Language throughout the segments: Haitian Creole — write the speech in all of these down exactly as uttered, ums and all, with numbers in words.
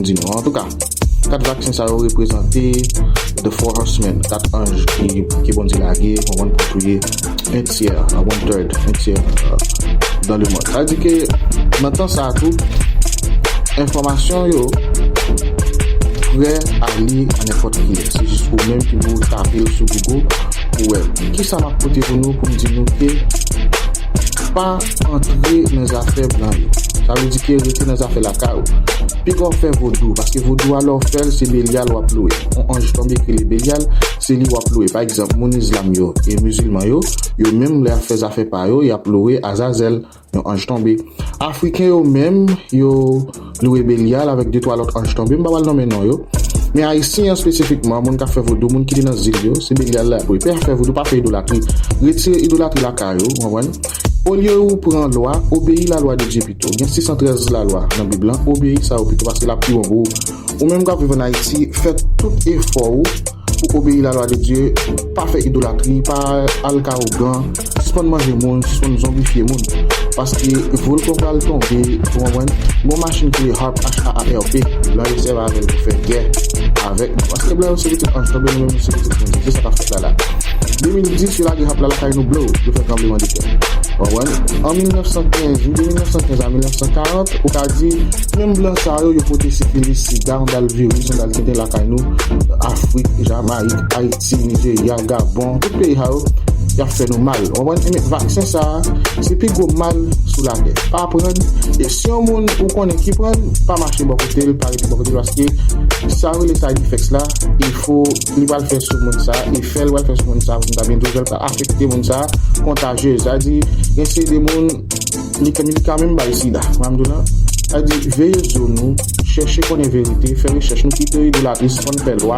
di nou. Antouka, kat vaksen sa yo reprezante The Four Horsemen, kat anj ki, ki Bondye lage, konprann, pou touye un tiers, uh, one third, un tiers, uh, dans le monde. Sa vle di ke nan tan sa a tou, enfòmasyon yo prè a li a nenpòt kilè. Se jis ou menm ki pou tape l sou Google pou wè. Kisa m ap pote pou nou, pou m di nou ke pa antre nan zafè blan yo. Sa vle di ke rete nan zafè lakay ou. Piga w fè vodou, paske vodou a lè w fè l, se Belyal w ap louwe. Yon anj tonbe ki rele Belyal, se li w ap louwe. Pa egzanp, moun izlam yo e mizilman yo, yo menm lè y ap fè zafè pa yo, y ap louwe Azazèl, yon anj tonbe. Afriken yo menm, yo louwe Belyal avèk de twa lòt anj tonbe. M pa pral nonmen non yo. Men Ayisyen an espesifikman, moun k ap fè vodou, moun ki te nan zil yo, se Belyal la pou yo. Pa fè vodou, pa fè idolatri. Retire idolatri lakay ou, w konprann? Olye ou pran lwa, obeyi lalwa de Dye pito. Gen sis san trèz lalwa nan Bib lan, obeyi sa yo pito, paske l ap pi bon pou ou. Ou menm k ap viv ann Ayiti, fè tout efò ou pou obeyi lalwa de Dye, pa fè idolatri, pa al ka ougan, sispann manje moun, sispann zonbifye moun. Paske volkan pral tonbe, ou konprann? Gon machin ki rele HAARP, H A A R P, blan yo sèvi avè l pou fè gè avèk nou. Paske blan yo se pitit anj tonbe, nou menm nou se pitit Bondye. Se sa k ap fèt la la. De mil dis, yo lage HAARP la lakay nou, blow, yo fè tranblemanntè. Ou konprann? An mil nèf san kenz, wi, de mil nèf san kenz a mil nèf san karant, ou ka di, menm blan sa yo, yo pote sifilis, sida, yon dal viris, yon dal tenten lakay nou, Afrik, Jamayik, Ayiti, Nijerya, Gabon, tout peyi sa yo, y ap fè nou mal. Ou konprann? Enben, vaksen sa a, se pi gwo mal sou latè. Pa pran l, e si yon moun ou konnen ki pran l, pa mache bò kote l, pa rete bò kote l, paske sa yo rele side effects la, efo li pral fè sou moun sa, efè l pral fè sou moun sa, pou m ta byen di w, efè l pral afekte moun sa, kontajyez. Sa di, gen seri de moun, li ka, li ka menm bay sida, m ap di w la. Sa di, veye zo nou, chèche konnen verite, fè rechèch nou, kite idolatri, sispann fè lwa,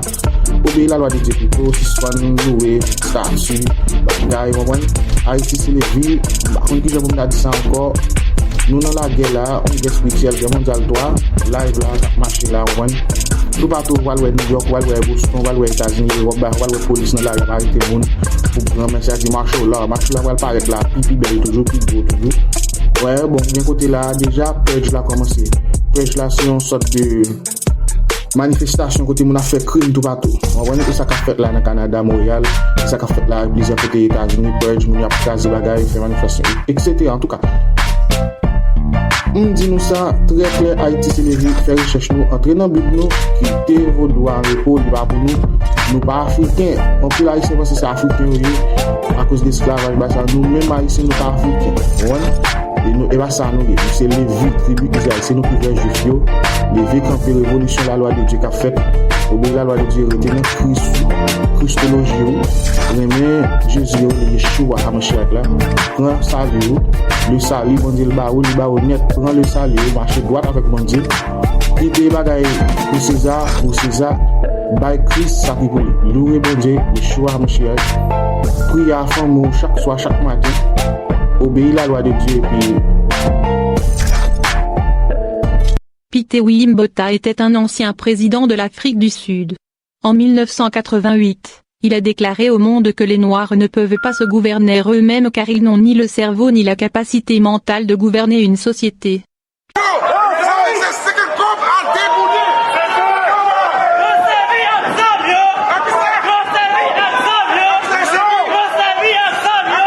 obeyi lalwa de Dye pito, sispann louwe stati, bagay, w konprann? Ayiti se levi, m pa konn kijan pou m ta di sa ankò. Nou nan lagè la, yon gè espirityèl, gè mondyal twa, live la, k ap mache la, w konprann? Toupatou, w al wè New York, w al wè Boston, w al wè Etazini, Ewòp, w al wè polis nan lari ap arete moun pou granmèt, sa di martial law. Martial law pral parèt la, pi, pi bèl toujou, pi gwo toujou. Wè, bon, gen kote la, deja, purge la kòmanse. Purge la, se yon sòt de manifestasyon kote moun ap fè krim toupatou. Ou konprann? E sa k ap fèt la nan Kanada, Monreyal, e sa k ap fèt la plizyè kote Etazini, purge, moun yo ap kraze bagay, fè manifestasyon, et cetera. Antouka, m di nou sa trè klè, Ayiti se leve, fè rechèch nou, antre nan Bib nou, kite vodou a an repo, li pa pou nou. Nou pa Afriken. Anpil Ayisyen panse se Afriken yo ye, akoz de esklavaj, bagay sa. Nou menm Ayisyen, nou pa Afriken. Ou konprann? E nou, e pa sa nou ye. Nou se Levi, tribi Izrayèl. Se nou ki vrè Jwif yo. Leve kanpe, revolisyon, lalwa de Dye k ap fèt. Obeyi lalwa de Dye, rete nan Kris, kristoloji ou. Renmen Jezi yo, Yeshua Hamashiach la. Pran sali ou. Le sali, Bondye l ba ou, li ba ou nèt. Pran le sali ou, mache dwat avèk Bondye. Kite bagay pou Seza, pou Seza. Bay Kris sa ki pou li. Louwe Bondye, Yeshua Hamashiach. Priye a fanmi w chak swa, chak maten. Obeyi lalwa de Dye, epi Pite Wilimbota était un ancien président de l'Afrique du Sud. En mille neuf cent quatre-vingt-huit, il a déclaré au monde que les Noirs ne peuvent pas se gouverner eux-mêmes car ils n'ont ni le cerveau ni la capacité mentale de gouverner une société. Yo, se, se ke kòb a deboule. Yo sèvi ak zam yo. Yo sèvi ak zam yo. Yo sèvi ak zam yo.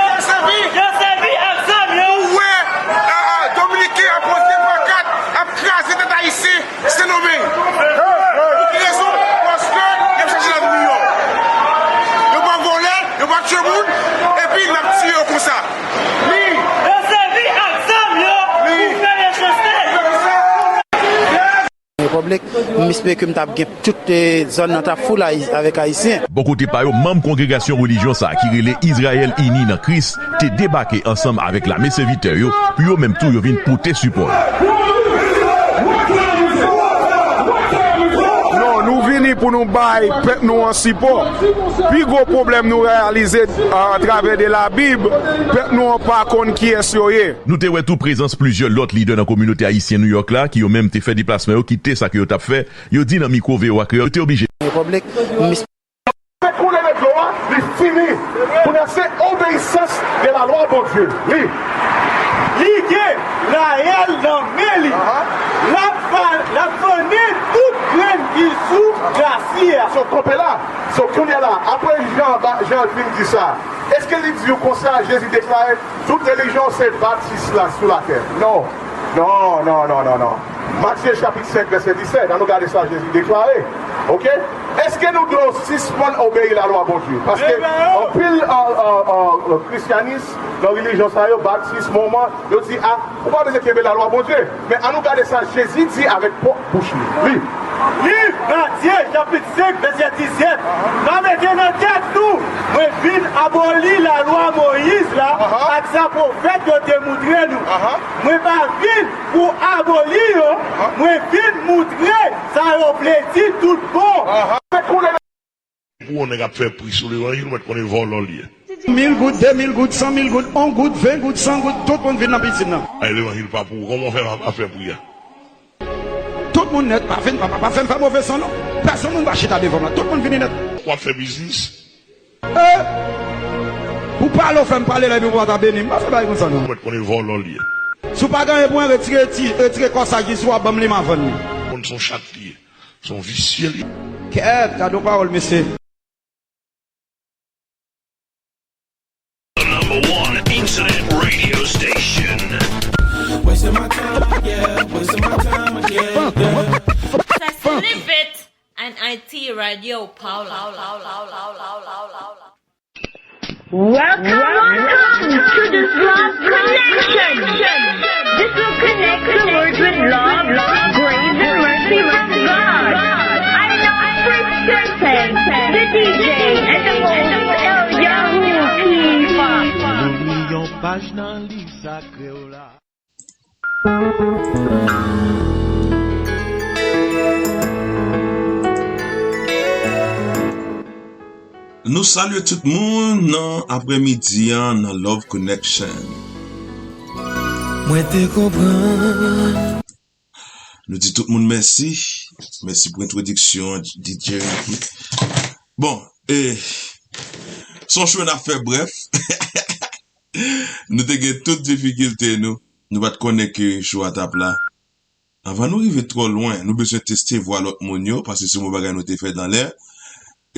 Yo sèvi ak zam yo. Ou wè, a, a, Dominiken ap pote pankat, ap kraze tèt Ayisyen, Sendomeng. Pou ki rezon? Paske y ap chache lavi miyò. Yo pa vòlè, yo pa tchwe moun, epi n ap tiye yo konsa. Yo sèvi ak zam yo pou fè mechanste. Repiblik, m espere ke m t ap gen tout, eh, zòn nan t ap full Ayi-, avèk Ayisyen. Bò kote pa yo, manm kongregasyon relijyon sa a ki rele Izrayèl Ini nan Kris te debake ansanm avèk lame sèvitè yo, pou yo menm tou yo vin pote sipò yo. Non, nou vini pou nou bay pèp nou an sipò. Pi gwo pwoblèm nou reyalize atravè de Labib, pèp nou an pa konn kiyès yo ye. Nou te wè tou prezans plizyè lòt lidè nan kominote ayisyen Nouyòk la, ki yo menm te fè deplasman yo kite sa ke yo t ap fè, yo di nan mikwo V O A Kreyòl, yo te oblije. Repiblik, m Fè koule ledlo a, li fini. Kounye a se obeyisans de la lwa Bondye. Li. Li gen rayèl nan men li. L ap va-, l ap vanni tout Yè, so kanpe la, so kounye a la, apre Jan, ba- Jan fin di sa, èske li di w konsa, Jezi deklare, tout relijyon se batis la sou latè? Non. Non, non, non, non, non. Matye chapit senk, vèsè disèt, ann nou gade sa Jezi deklare. Oke? Èske nou dwe sispann obeyi lalwa Bondye? Paske anpil an, an, an, kristyanis nan relijyon sa yo, batis, mòmon, yo di, a, ou pa bezwen kenbe lalwa Bondye. Men ann nou gade sa Jezi di avèk pwòp bouch li. Li. Liv Matye, chapit senk, vèsè disèt. Pa mete nan tèt nou, mwen vin aboli lalwa Moyiz la ak sa pwofèt yo te moutre nou. Mwen pa vin pou aboli yo, mwen vin moutre sa yo vle di tout bon. Pou yon nèg ap fè pri sou levanjil, ou mèt konnen vòlò l ye. Mil goud, de mil goud, san mil goud, yon goud, ven goud, san goud, tout moun vin nan pisin nan. Ay, levanjil pa pou ou, kòman w fè ap ap fè pri a? Tout moun nèt, pa vin, pa, pa, pa fè m fè move san non. Pèsonn moun pa chita devan m la, tout moun vini nèt. W ap fè biznis? E, pou pale w fè m pale la epi w pa ta beni m, pa fè bagay konsa non. Ou mèt konnen vòlò l ye. Si w pa genyen pou mwen, retire ti, retire kòsaj li, si w ap ban m li, m a vann li. Konn se yon chat li ye. Se yon visye li. Kèt, gade yon pawòl, mesye. The number one internet radio station. Wasting my time, yeah, wasting my time, yeah, yeah. Sa se Live It and I T Radio Paula. Welcome, welcome to this love connection. This will connect the world with love, grace, and mercy from God. I know for certain the D J and the host, El Yahoo P Pop. Ouvri yon paj nan liv sakre w la. Nou salye tout moun nan aprèmidi a nan Love Connection. Mwen te konprann. Nou di tout moun mèsi. Mèsi pou entwodiksyon an, D J Ricky. Bon, e, se yon show n ap fè brèf. Nou te gen tout difikilte nou. Nou pa t konnen ke show a t ap la. Anvan nou rive twò lwen, nou bezwen teste vwa lòt moun yo, paske se yon bagay nou te fè dan lè.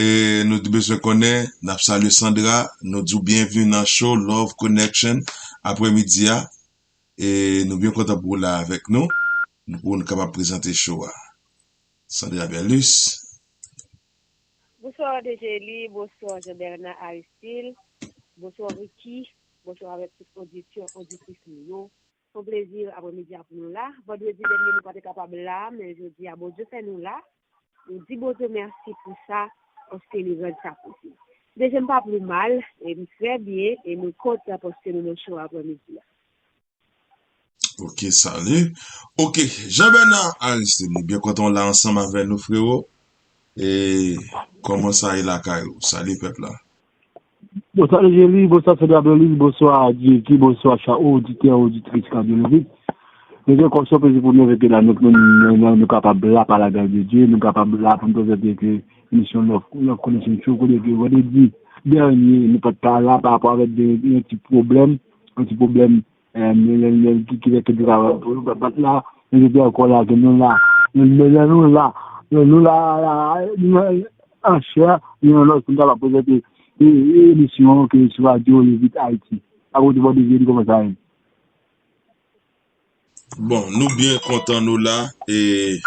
E nou te bezwen konnen, n ap salye Sandra, nou di w byenvni nan show Love Connection, aprèmidi a. E nou byen kontan pou w la avèk nou, pou nou kapab prezante show a. Sandra Berlus. Bonswa, D J Eli, bonswa, Jean Bernard Aristide, bonswa, Ricky, bonswa avèk tout oditè, oditris nou yo. Se yon plezi aprèmidi a pou nou la. Vandredi dènye, nou pa te kapab la, men jodi a, Bondye fè nou la. Nou di Bondye mèsi pou sa, paske li rann sa posib. D J, m pa pli mal, e m trè byen, e mwen kontan paske nou nan show aprèmidi a. Ok, salut. Ok, Jean Bernard Aristide, nou byen kontan w la ansanm avè nou, frewo. E kòman sa ye lakay ou? Salut pèp la. Bonswa, Jeli, bonswa, Sandra Berlus, bonswa, Jeki, bonswa, cha oditè, oditris Radyo Levit. Nou gen kòm se yon plezi pou nou rete la, nou, nou, nou, nou, nou kapab la pa la gras de Dye, nou kapab la pou nou prezante ke emisyon Love, Love Connection Show, kote ke vandredi dènye, nou pa t pa la pa rapò avèk de, yon ti pwoblèm, yon ti pwoblèm, eh, men, men, men, ki, ki fè ke nou pa, pa t la, men jodi ankò la, ke nou la, men, men, men nou la, men nou la, la, nou la, an chè, nou la, pou nou kapab prezante, e, e, emisyon ke sou Radyo Levit Ayiti. Akote bò de Jeli, kòman sa ye? Bon, nou byen kontan nou la, e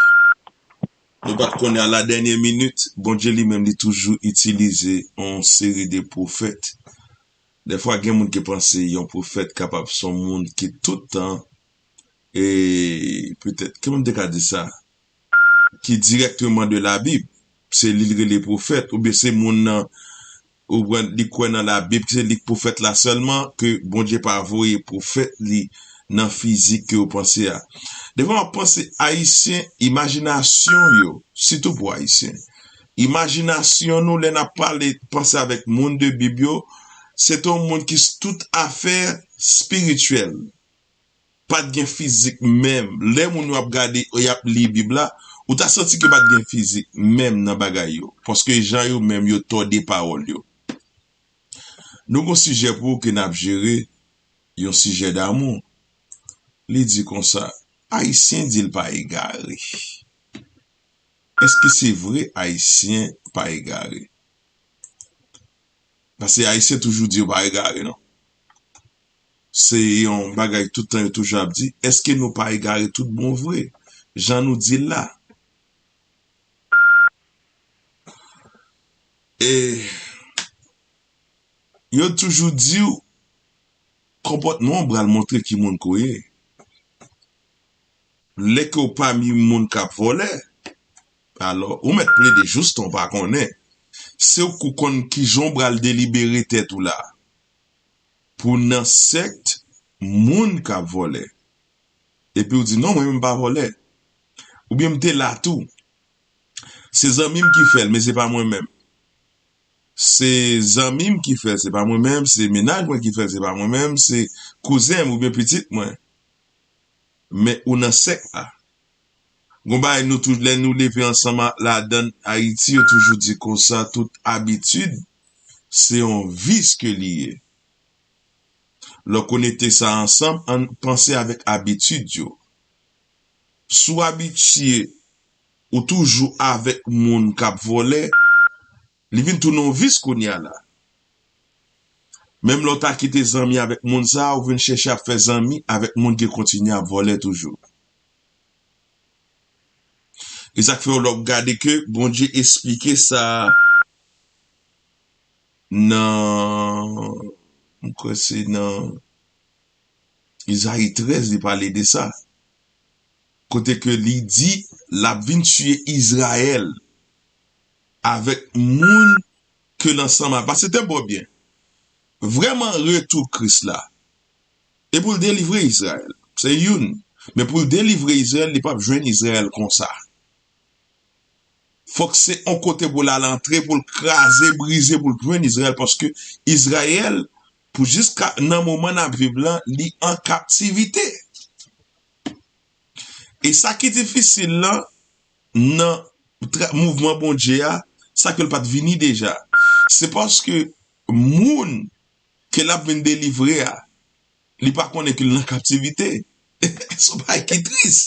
nou pa t konnen a la dènyè minit, Bondye li menm li toujou itilize yon seri de pwofèt. Dèfwa gen moun ki panse yon pwofèt kapab se yon moun ki tout tan, e petèt, kòman m te ka di sa? Ki dirèkteman de Labib. Se li l rele pwofèt, oubyen se moun nan, oubyen li kwè nan Labib, se li k pwofèt la sèlman, ke Bondye pa voye pwofèt li nan fizik ke yo panse a. Dèfwa m ap panse Ayisyen, imajinasyon yo, sitou pou Ayisyen, imajinasyon nou, lè n ap pale, panse avèk moun de Bib yo, se te yon moun ki s-, tout afè espirityèl. Pa t gen fizik menm. Lè moun yo ap gade, y ap li Bib la, ou ta santi ke pa t gen fizik menm nan bagay yo. Paske jan yo menm yo tòde pawòl yo. Nou gon sijè pou ou ke n ap jere, yon sijè damou. Li di konsa, Ayisyen di l pa egare. Èske se vre Ayisyen pa egare? Paske Ayisyen toujou di yo pa egare, non. Se yon bagay tout tan yo toujou ap di, èske nou pa egare tout bon vre? Jan nou di l la. E yo toujou di w, konpòtman w pral montre ki moun ke w ye. Lè ke w pami moun k ap vòlè, alò, ou mèt plede jous tan w pa konnen. Se ou k konn kijan w pral delibere tèt ou la. Pou w nan sèkt moun k ap vòlè. Epi w di, "Non, mwen menm m pa vòlè." Oubyen m te la tou. Se zanmi m ki fè l, men se pa mwen menm. Se zanmi m ki fè l, se pa mwen menm. Se mennaj mwen ki fè l, se pa mwen menm. Se kouzen m oubyen pitit mwen. Men ou nan sèk la. Gon bagay nou tou, lè nou leve ansanm a, ladan Ayiti, yo toujou di konsa, tout abitid, se yon vis ke li ye. Lè w konekte sa ansanm, ann panse avèk abitid yo. Si w abitye ou toujou avèk moun k ap vòlè, li vin tounen yon vis kounye a la. Menm lè w ta kite zanmi avèk moun sa a, ou vin chèche ap fè zanmi avèk moun ki kontinye ap vòlè toujou. E sa k fè w lè w gade ke Bondye esplike sa nan, m kwè se nan Izayi trèz, li pale de sa. Kote ke li di, l ap vin tiye Izrayèl avèk moun ke l ansanm avèk. Paske tande byen, vrèman retou Kris la, e pou l delivre Izrayèl. Se youn. Men pou l delivre Izrayèl, li p ap jwenn Izrayèl konsa. Fòk se yon kote pou l al antre, pou l kraze, brize, pou l jwenn Izrayèl, paske Izrayèl, pou jiska nan moman n ap viv lan, li an kaptivite. E sa ki difisil lan, nan tra- mouvman Bondye a, sa ke l pa t vini deja. Se paske moun ke l ap vin delivre a, li pa konnen ke l nan kaptivite. Se yon bagay ki tris.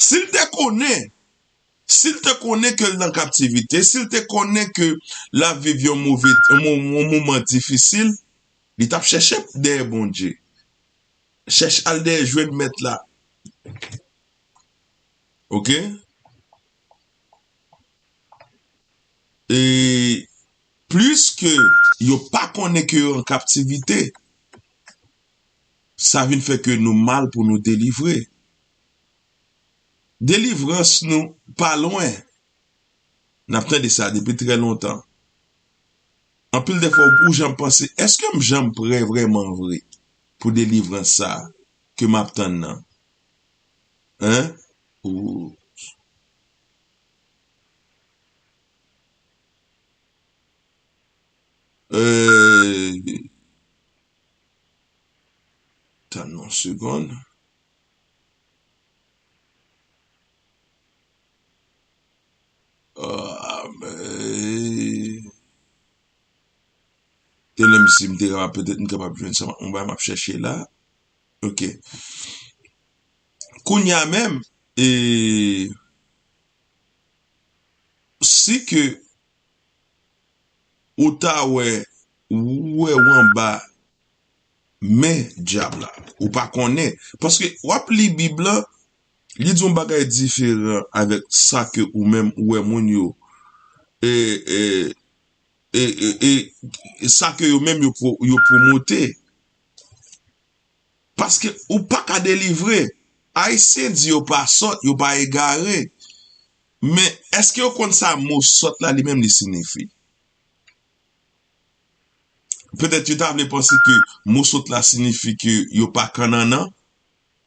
Si l te konnen, si l te konnen ke l nan kaptivite, si l te konnen ke l ap viv yon move, yon mo- yon moman difisil, li t ap chèche dèyè Bondye. Chèche al dèyè jwenn mèt la. Oke? E pliske yo pa konnen ke yo an kaptivite, sa vin fè ke nou mal pou nou delivre. Delivrans nou pa lwen. N ap tande sa depi trè lontan. Anpil de fwa, ou janm panse, èske m janm prè vrèman vre pou delivrans sa a ke m ap tann nan? Hein? Ou. Euh, Tann yon segonn. Ah, men, tèlè m si m te kapab, petèt m kapab jwenn sa, yon bagay m ap chèche la. Ok. Kounye a menm, e, si ke ou ta wè, ou wè w anba men dyab la. Ou pa konnen. Paske w ap li Bib lan, li di yon bagay diferan avèk sa ke ou menm ou wè moun yo, e, e, e, e, e, sa ke yo menm yo pwo- yo pwomote. Paske ou pa ka delivre. Ayisyen di yo pa sòt, yo pa egare. Men, èske yo konn sa mo sòt la li menm li siyifi? Petèt yo ta vle panse ke mo sòt la siyifi ke yo pa kannannan,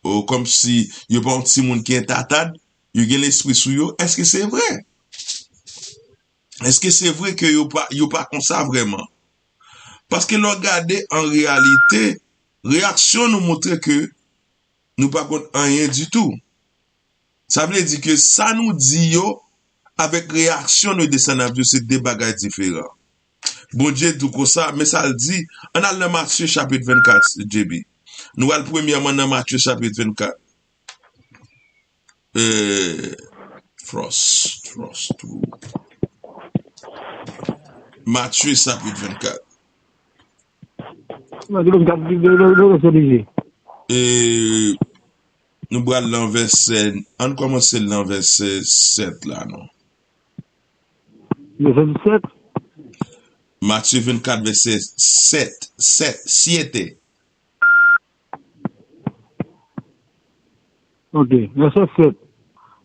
o kòmsi yo pa yon timoun ki entatad, yo gen lespri sou yo. Èske se vre? Èske se vre ke yo pa, yo pa konsa vrèman? Paske lè w gade an reyalite, reyaksyon nou montre ke nou pa konn anyen ditou. Sa vle di ke sa nou di yo avèk reyaksyon nou de sa n ap di yo, se de bagay diferan. Bondye di w konsa, men sa l di, ann al nan Matye chapit vennkat, J B. Nou al premyèman nan Matye chapit vennkat. E, Frost. Prost. Matye chapit vennkat. Matye vennkat, vèsè dizuit. E nou pral nan vèsè, ann kòmanse nan vèsè sèt la, non? Vèsè disèt. Matye vennkat, vèsè sèt, sèt, siete. Ok, vèsè sèt.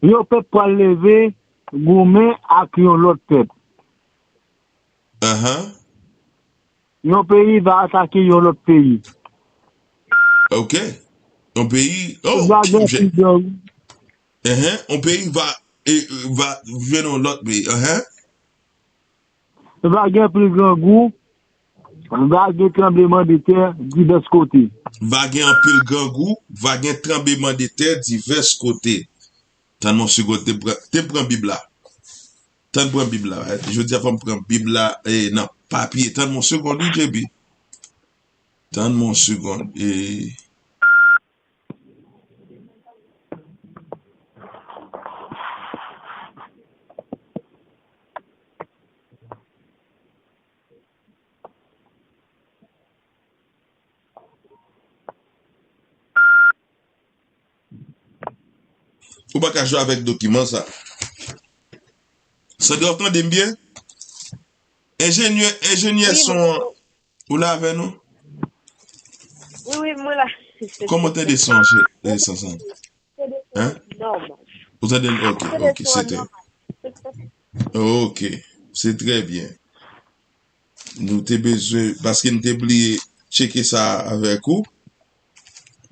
Yon pèp pral leve, goumen ak yon lòt pèp. Ahan. Yon peyi va atake yon lòt peyi. Ok. Yon peyi, oh, va gen plis grangou. Ahan. Yon peyi va, e, va vin yon lòt peyi. Ahan. Va gen plis grangou, va gen tranbleman de tè divès kote. Va gen anpil grangou, va gen tranbleman de tè divès kote. Tann m yon segonn, te pran, te pran Bib la. Tann pran Bib la. Jodi a fò m pran Bib la, e, nan papye. Tann m yon segonn, wi, J B. Tann m yon segonn. E, Ou pa ka jwe avèk dokiman sa. Sandra, w tande m byen? Enjenyè, enjenyè son an, ou la avè nou? Wi, wi, mwen la. Kòman w tande son an, chè, e, Sansan? Hein? Ou tande l? Ok, ok, se trè. Ok, se trè byen. Nou te bezwen, paske n te bliye tcheke sa avèk ou.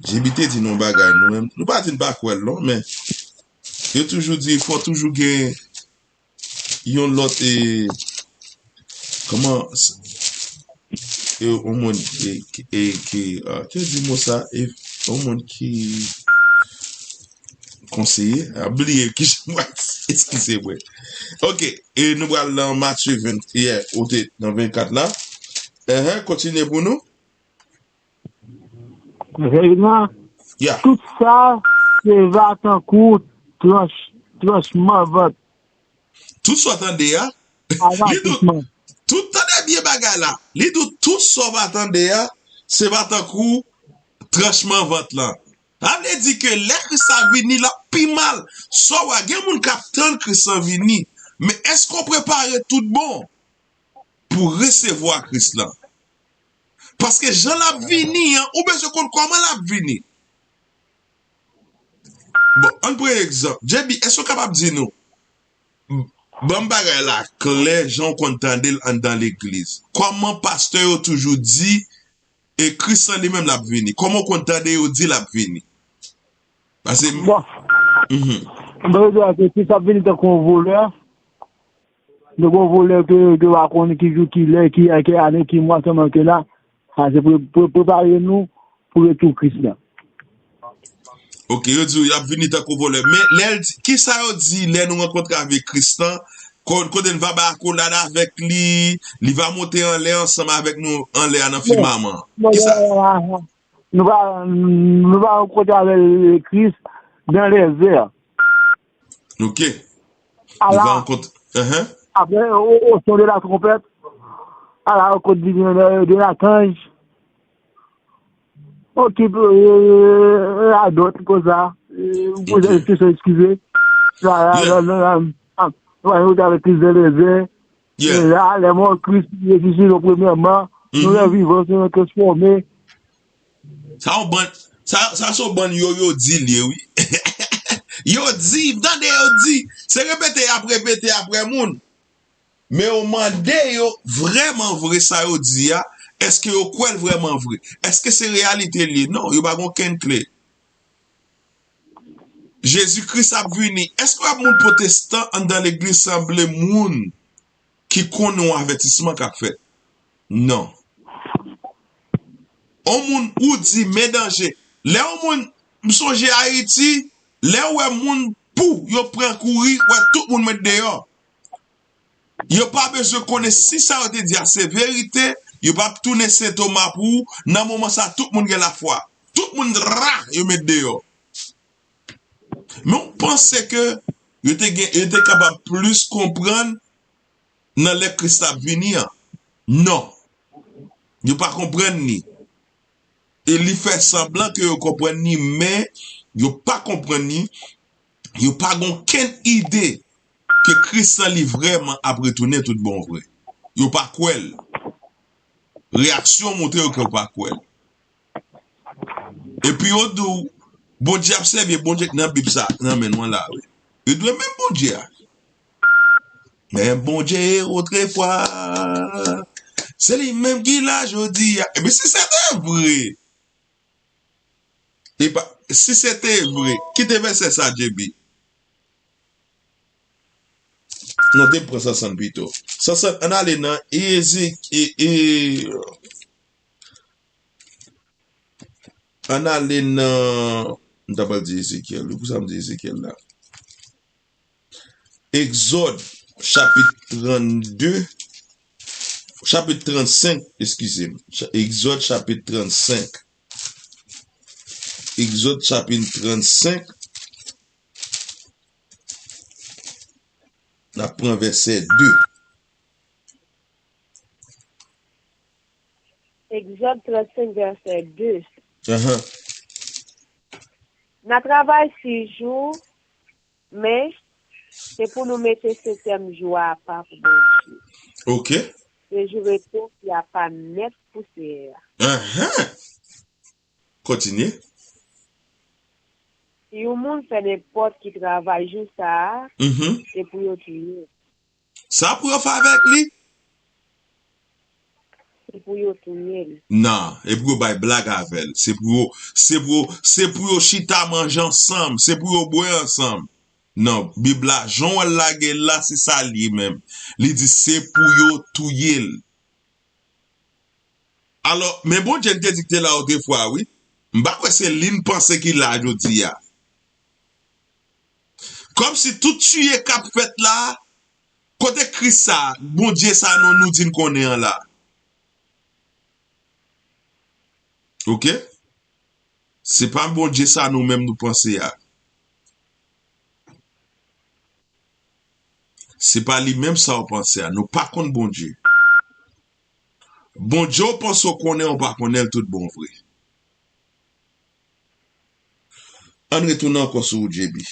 J B te di nou bagay, nou menm, nou pa di n pa kwè l non, men yo toujou di fò toujou gen yon lòt, e, kòman, e, yon moun, e, e, ki, ah, ki di mo sa, e, yon moun ki konseye, a bliye ki jan mwen, eskize mwen. Ok, e nou pral nan Matye ven, yè, ou te nan vennkat la. Enhen, kontinye pou nou. Nan vennkat la, tout sa se va tankou tranch, tranchman vant. Tout sa w tande a, li di w, tout, tande byen bagay la. Li di w tout sa w va tande a, se va tankou tranchman vant lan. Sa vle di ke lè Kris la vini, l ap pi mal. Sa w wè, gen moun k ap tann Kris lan vini. Men èske w prepare tout bon pou resevwa Kris lan? Paske jan l ap vini an, ou bezwen konn kòman l ap vini. Bon, ann pran egzanp. J B, èske w kapab di nou, ban m bagay la klè, jan w konn tande l anndan legliz? Kòman pastè yo toujou di, e Kris lan li menm l ap vini? Kòman w konn tande yo di l ap vini? Paske m- Bon. Mhm. Mwen di ke Kris ap vini tankou yon volè. Tankou yon volè ke, ke w pa konn ki jou, ki lè, ki, ki ane, ki mwa sèlman ke la. Sa se pre-, pre-, prepare nou pou retou Kris la. Ok, yo di w y ap vini tankou volè. Men lè l di, kisa yo di lè nou rankontre avèk Kris lan? Ko-, kote n va bay akolad avèk li, li va monte anlè ansanm avèk nou anlè a nan fimaman an. Kisa? Nou va, nou va rankontre avèk Kris dans les airs. Ok. Nou va rankontre. Enhen. Après, au, au son de la trompette, à la rencontre divine de, de l'archange. Ok, euh, la dot konsa. Euh, vous pouvez excuser, eskize. La, la, la, la, la, ah, nou va rankontre avèk Kris dans les airs. Yeah. E la, lè mò Kris resisite premyèman, nou lè vivan, se nou transfòme. Sa yon bann, sa, sa se yon bann yo, yo di l ye, wi. Yo di, tande yo di. Se repete y ap repete apre moun. Men yo mande yo vrèman vre sa yo di a, èske yo kwè l vrèman vre? Èske se reyalite l ye? Non, yo pa gen okenn kle. Jezi Kris ap vini. Èske w ap moun pwotestan anndan legliz sanble moun ki konnen yon avètisman k ap fèt? Non. On moun ou di men danje. Lè yon moun, m sonje Ayiti, lè w wè moun pou yo pran kouri, wè tout moun met deyò. Yo pa bezwen konnen si sa yo te di a se verite, yo p ap tounen Sen Toma pou ou, nan moman sa tout moun gen lafwa. Tout moun ra, yo met deyò. Men w panse ke Yo te gen, yo te kapab plis konprann nan lè Kris la ap vini an. Non. Yo pa konprann li. E li fè sanblan ke yo konprann li, men yo pa konprann li. Yo pa gen okenn ide ke Kris lan li vrèman ap retounen tout bon vre. Yo pa kwè l. Reyaksyon montre yo ke yo pa kwè l. Epi yo di w, Bondye ap sèvi, Bondye k nan Bib sa, nan men nou an la, wi. Yo di w menm Bondye a. Men Bondye otrefwa, se li menm ki la jodi a. Ebyen, si se te vre, e pa, si se te vre, kite vèsè sa, J B. Non, te pran Sansann pito. Sansann, ann ale nan Ezek-, e, e, ann ale nan, m ta pral di Ezekyèl, wi, pou sa m di Ezekyèl la. Egzòd, chapit trannde, chapit trannsenk, eskize m. Cha-, Egzòd, chapit trannsenk. Egzòd, chapit trannsenk. N ap pran vèsè de. Egzòd trannsenk, vèsè de. Ahan. N a travay sis jou, men se pou nou mete setyèm jou a apa pou Bondye. Ok. Se jou repo ki apa nèt pou Seyè a. Ahan. Kontinye. Si yon moun fè nenpòt ki travay jou sa a, mhm, se pou yo touye l. Sa pou yo fè avèk li? Se pou yo touye l. Non, e pou yo bay blag avè l. Se pou yo, se pou yo, se pou yo chita manje ansanm, se pou yo bwè ansanm. Non, Bib la, jan w wè l lage l la, se sa l ye menm. Li di se pou yo touye l. Alò, men Bondye n te di k te la otrefwa, wi. M pa kwè se li n panse ki la jodi a. Kòmsi tout tiye k ap fèt la, kote Kris sa, Bondye sa nou, nou di n konnen an la? Ok? Se pa Bondye sa nou menm nou panse a. Se pa li menm sa w panse a. Nou pa konn Bondye. Bondye w panse w konnen, w pa konnen l tout bon vre. Ann retounen ankò sou ou, J B.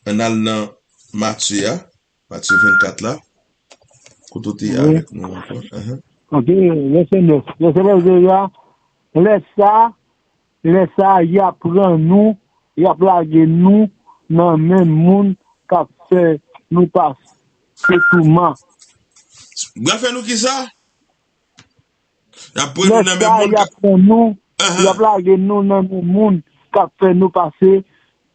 Ann al nan Matye a, Matye vennkat la. Kote w te ye, wi, avèk nou ankò? Ahan. Ok, vèsè nèf. Vèsè nèf deja. Lè sa, lè sa, y ap pran nou, y ap lage nou nan men moun k ap fè nou pase touman. Y ap fè nou ki sa? Y ap pran nou nan men moun k ap, y ap pran nou, ahan, y ap lage nou nan men moun k ap fè nou pase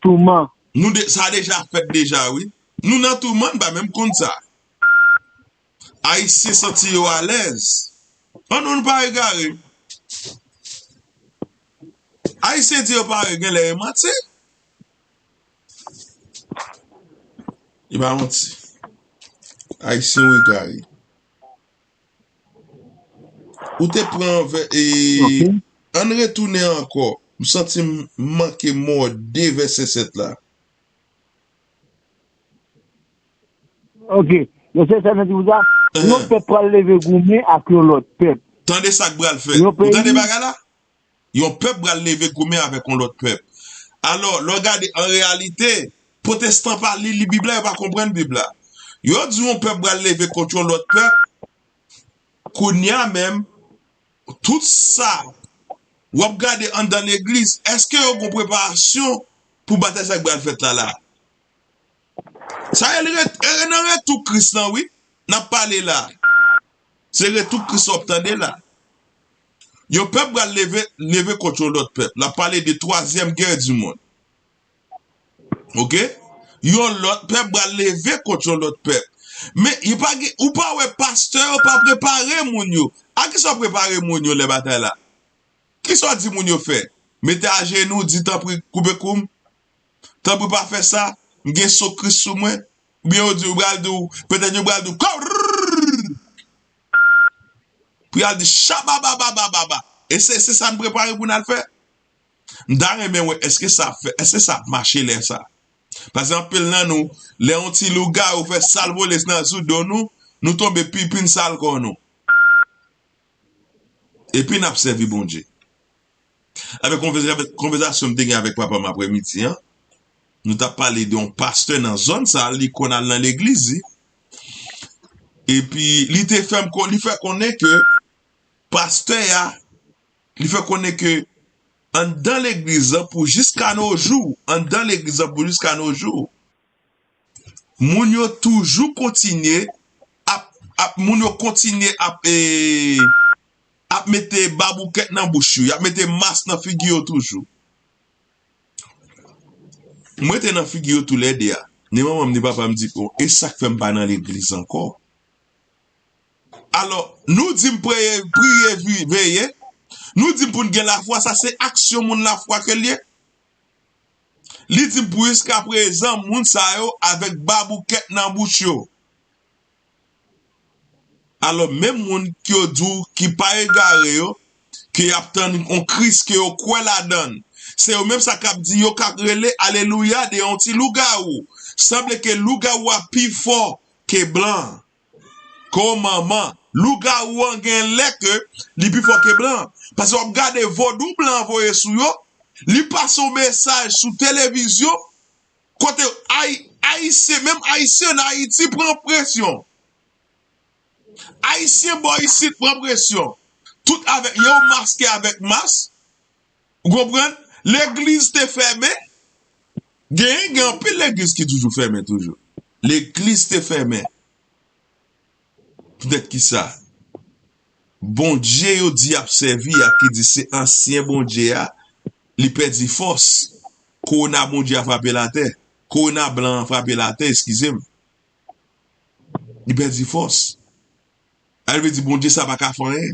touman. Nou de-, sa deja fèt deja, wi. Nou nan touman, n pa menm konn sa. Ayisyen santi yo alèz. An nou, nou pa egare. Ayisyen di yo pare, genlè e manti. E pa manti. Ayisyen ou egare. Ou te pran vè-, e, ok, ann retounen ankò. M santi m manke mòde vèsè sèt la. Ok. Vèsè sèt la di konsa, yon pèp pral leve goumen ak yon lòt pèp. Tande sa k pral fèt. Ou tande bagay la? Yon pèp pral leve goumen avèk yon lòt pèp. Alò, lè w gade an reyalite, pwotestan pa li, li Bib la, yo pa konprann Bib la. Yo di yon pèp pral leve kont yon lòt pèp, kounye a menm, tout sa w ap gade anndan legliz, èske yo gon preparasyon pou batay sa k pral fèt la la? Sa e ret-, e nan retou Kris lan, wi, n ap pale la. Se retou Kris w ap tande la. Yon pèp pral leve, leve kont yon lòt pèp. L ap pale de twazyèm gè di monn. Ok? Yon lòt pèp pral leve kont yon lòt pèp. Men, li pa gen, ou pa wè pastè yo pa prepare moun yo. A ki sa w prepare moun yo lè batay la? Ki sa w di moun yo fè? Mete ajenou, di, "Tanpri, koupe kou m. Tanpri, pa fè sa. M gen san Kris sou mwen." Oubyen yo di, yo pral di w, petèt yo pral di w, "Kòrrrr!" Pou y al di, "Chabababababa." E se, se sa n prepare pou n al fè? M ta renmen wè èske sa ap fè, èske sa ap mache lè sa. Paske anpil nan nou, lè yon ti lougawou fè sal vole nan sou do nou, nou tonbe pipin sal kò nou. Epi n ap sèvi Bondye. Avèk konvèsasyon m te gen avèk papa m aprèmidi an, nou t ap pale de yon pastè nan zòn sa, li konn al nan legliz li. Epi li te fè m kon, li fè konnen ke pastè a, li fè konnen ke anndan legliz lan pou jiska no jou, anndan legliz lan pou jiska no jou, moun yo toujou kontinye ap, ap moun yo kontinye ap, e, ap mete baboukèt nan bouch yo, y ap mete mas nan figi yo toujou. Mwen te nan figi yo toulède a. Ni manman m, ni papa m di, "Bon, e sa k fè m pa nan legliz ankò?" Alò, nou di m priye, priye, vi- veye. Nou di m pou n gen lafwa, sa se aksyon moun lafwa ke l ye. Li di m pou jiska prezan, moun sa yo avèk baboukèt nan bouch yo. Alò, menm moun ki yo di w ki pa egare yo, ke y ap tann yon Kris ke yo kwè ladan l, se yo menm sa k ap di yo ka rele alelouya de yon ti lougawou. Sanble ke lougawou a pi fò ke blan. Ko manman, lougawou an gen lè ke li pi fò ke blan. Paske w ap gade vodou blan an voye sou yo, li pase yon mesaj sou televizyon, kote Ay- Ayisyen, menm Ayisyen an Ayiti pran presyon. Ayisyen bò isit pran presyon. Tout avèk, yo maske avèk mas. Ou konprann? Legliz te fèmen. Gen, gen anpil legliz ki toujou fèmen toujou. Legliz te fèmen. Poutèt ki sa? Bondye yo di y ap sèvi a, ki di se ansyen Bondye a, li pèdi fòs. Kowona Bondye a frape latè. Kowona blan an frape latè, eskize m. Li pèdi fòs. Sa vle di Bondye sa pa ka fè anyen.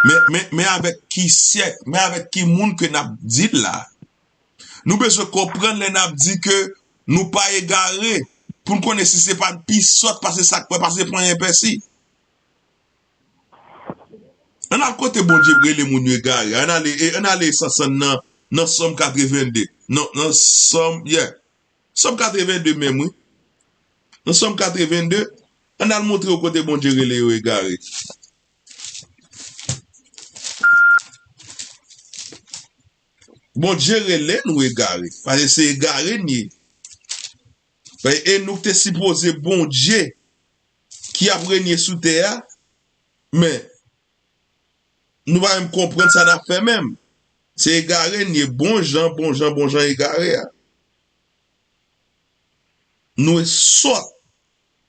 Men, men, men avèk ki syèk, men avèk ki moun ke n ap di l la? Nou bezwen konprann lè n ap di ke nou pa egare, pou n konnen si se pa n pi sòt pase sa k pase panyen pèsi. Ann al kote Bondye rele moun yo egare. Ann ale, e, ann ale Sansann nan, nan Sòm katreven de. Nan, nan Sòm, yeah. Sòm katreven de menm, wi. Nan Sòm katreven de, ann al montre yo kote Bondye rele yo egare. Bondye rele nou egare. Paske se egare n ye. Paske e nou ki te sipoze Bondye ki ap renye sou tè a, men nou pa menm konprann sa n ap fè menm. Se egare n ye, bon jan, bon jan, bon jan egare a. Nou sòt.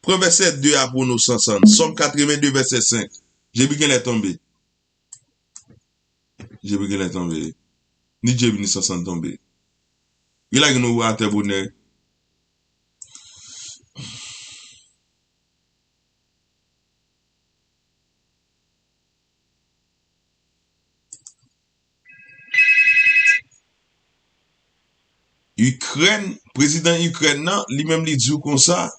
Pran vèsè de a pou nou, Sansann. Sòm katreven de, vèsè senk. Jepi genlè tonbe. Jepi genlè tonbe. Ni Jepi ni Sansann tonbe. Li lage nou atè bonè. Ikrèn, prezidan Ikrèn nan, li menm li di w konsa,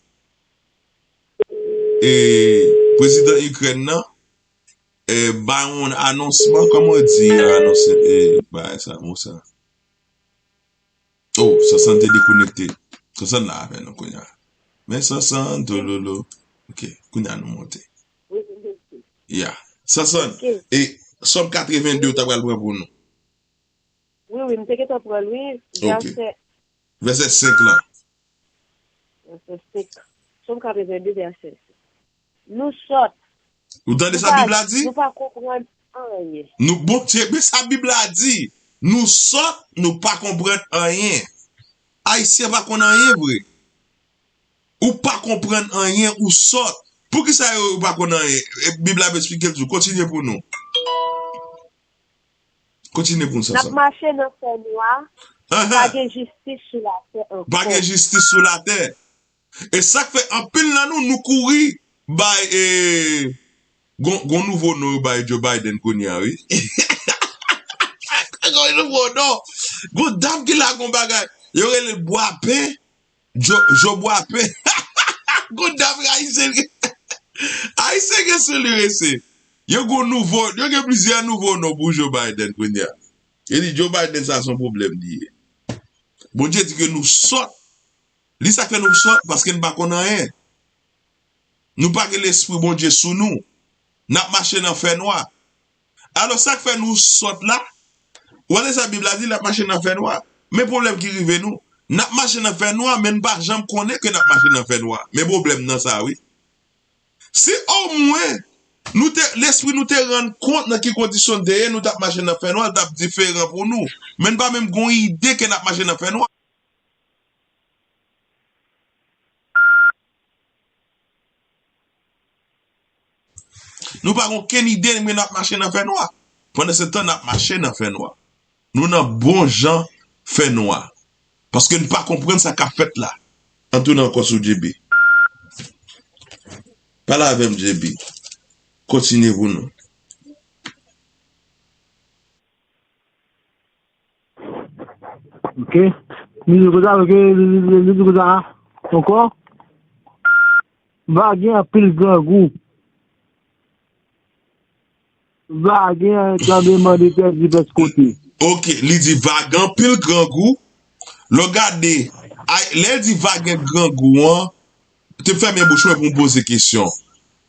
e, prezidan Ikrèn nan, e, bay yon anonsman, kòman yo di anonsman, e, bagay sa, mo sa? Oh, Sansann te dekonekte. Sansann la avè nou kounye a. Men Sansann, tololo. Ok, kounye a nou monte. Ya. Sansann, e Sòm katreven de ou ta pral pran pou nou. Wi, wi, m te gentan pran l, wi. Ok. Vèsè, vèsè senk lan. Vèsè senk. Sòm katreven de, vèsè senk. Nou sòt. Ou tande sa Bib la di? Nou pa konprann anyen. Nou, Bondye, men sa Bib la di. Nou sòt, nou pa konprann anyen. Ayisyen pa konn anyen vre. Ou pa konprann anyen, ou sòt. Poukisa yo, ou pa konn anyen? E Bib la ap esplike l tou. Kontinye pou nou. Kontinye pou nou, Sansann. N ap mache nan fènwa. Ahan. Pa gen jistis sou latè ankò. Pa gen jistis sou latè. E sa k fè anpil nan nou, nou kouri bay, e, gon, gon nouvo non yo bay Joe Biden kounye a, wi. Gon nouvo non. Gon dam ki la gon bagay. Yo rele l bwapen. Joe, Joe bwapen. Gon dam ayisyen. Ayisyen gen sou li rese. Yo gon nouvo, yo gen plizyè nouvo non pou Joe Biden kounye a. Yo di Joe Biden sa se yon pwoblèm li ye. Bondye di ke nou sòt. Li sa k fè nou sòt, paske n pa konn anyen. Nou pa gen lespri Bondye sou nou. N ap mache nan fènwa. Alò, sa k fè nou sòt la? Ou wè sa Bib la di, l ap mache nan fènwa. Men pwoblèm ki rive nou. N ap mache nan fènwa, men n pa janm konnen ke n ap mache nan fènwa. Men pwoblèm nan sa, wi. Si omwen nou te, lespri nou te rann kont nan ki kondisyon n te ye, nou t ap mache nan fènwa, l t ap diferan pou nou. Men n pa menm gon ide ke n ap mache nan fènwa. Nou pa gen okenn ide, men n ap mache nan fènwa. Pandan se tan, n ap mache nan fènwa. Nou nan bon jan fènwa. Paske n pa konprann sa k ap fèt la. An tounen ankò sou J B. Pale avè m, J B. Kontinye pou nou. Ok. Li di konsa, ok, li di konsa ankò. Va gen anpil grangou. Va gen tranblemanntè divès kote. Ok, li di va gen anpil grangou. Lè w gade, lè l di va gen grangou an, te fèmen bouch mwen pou m poze kesyon.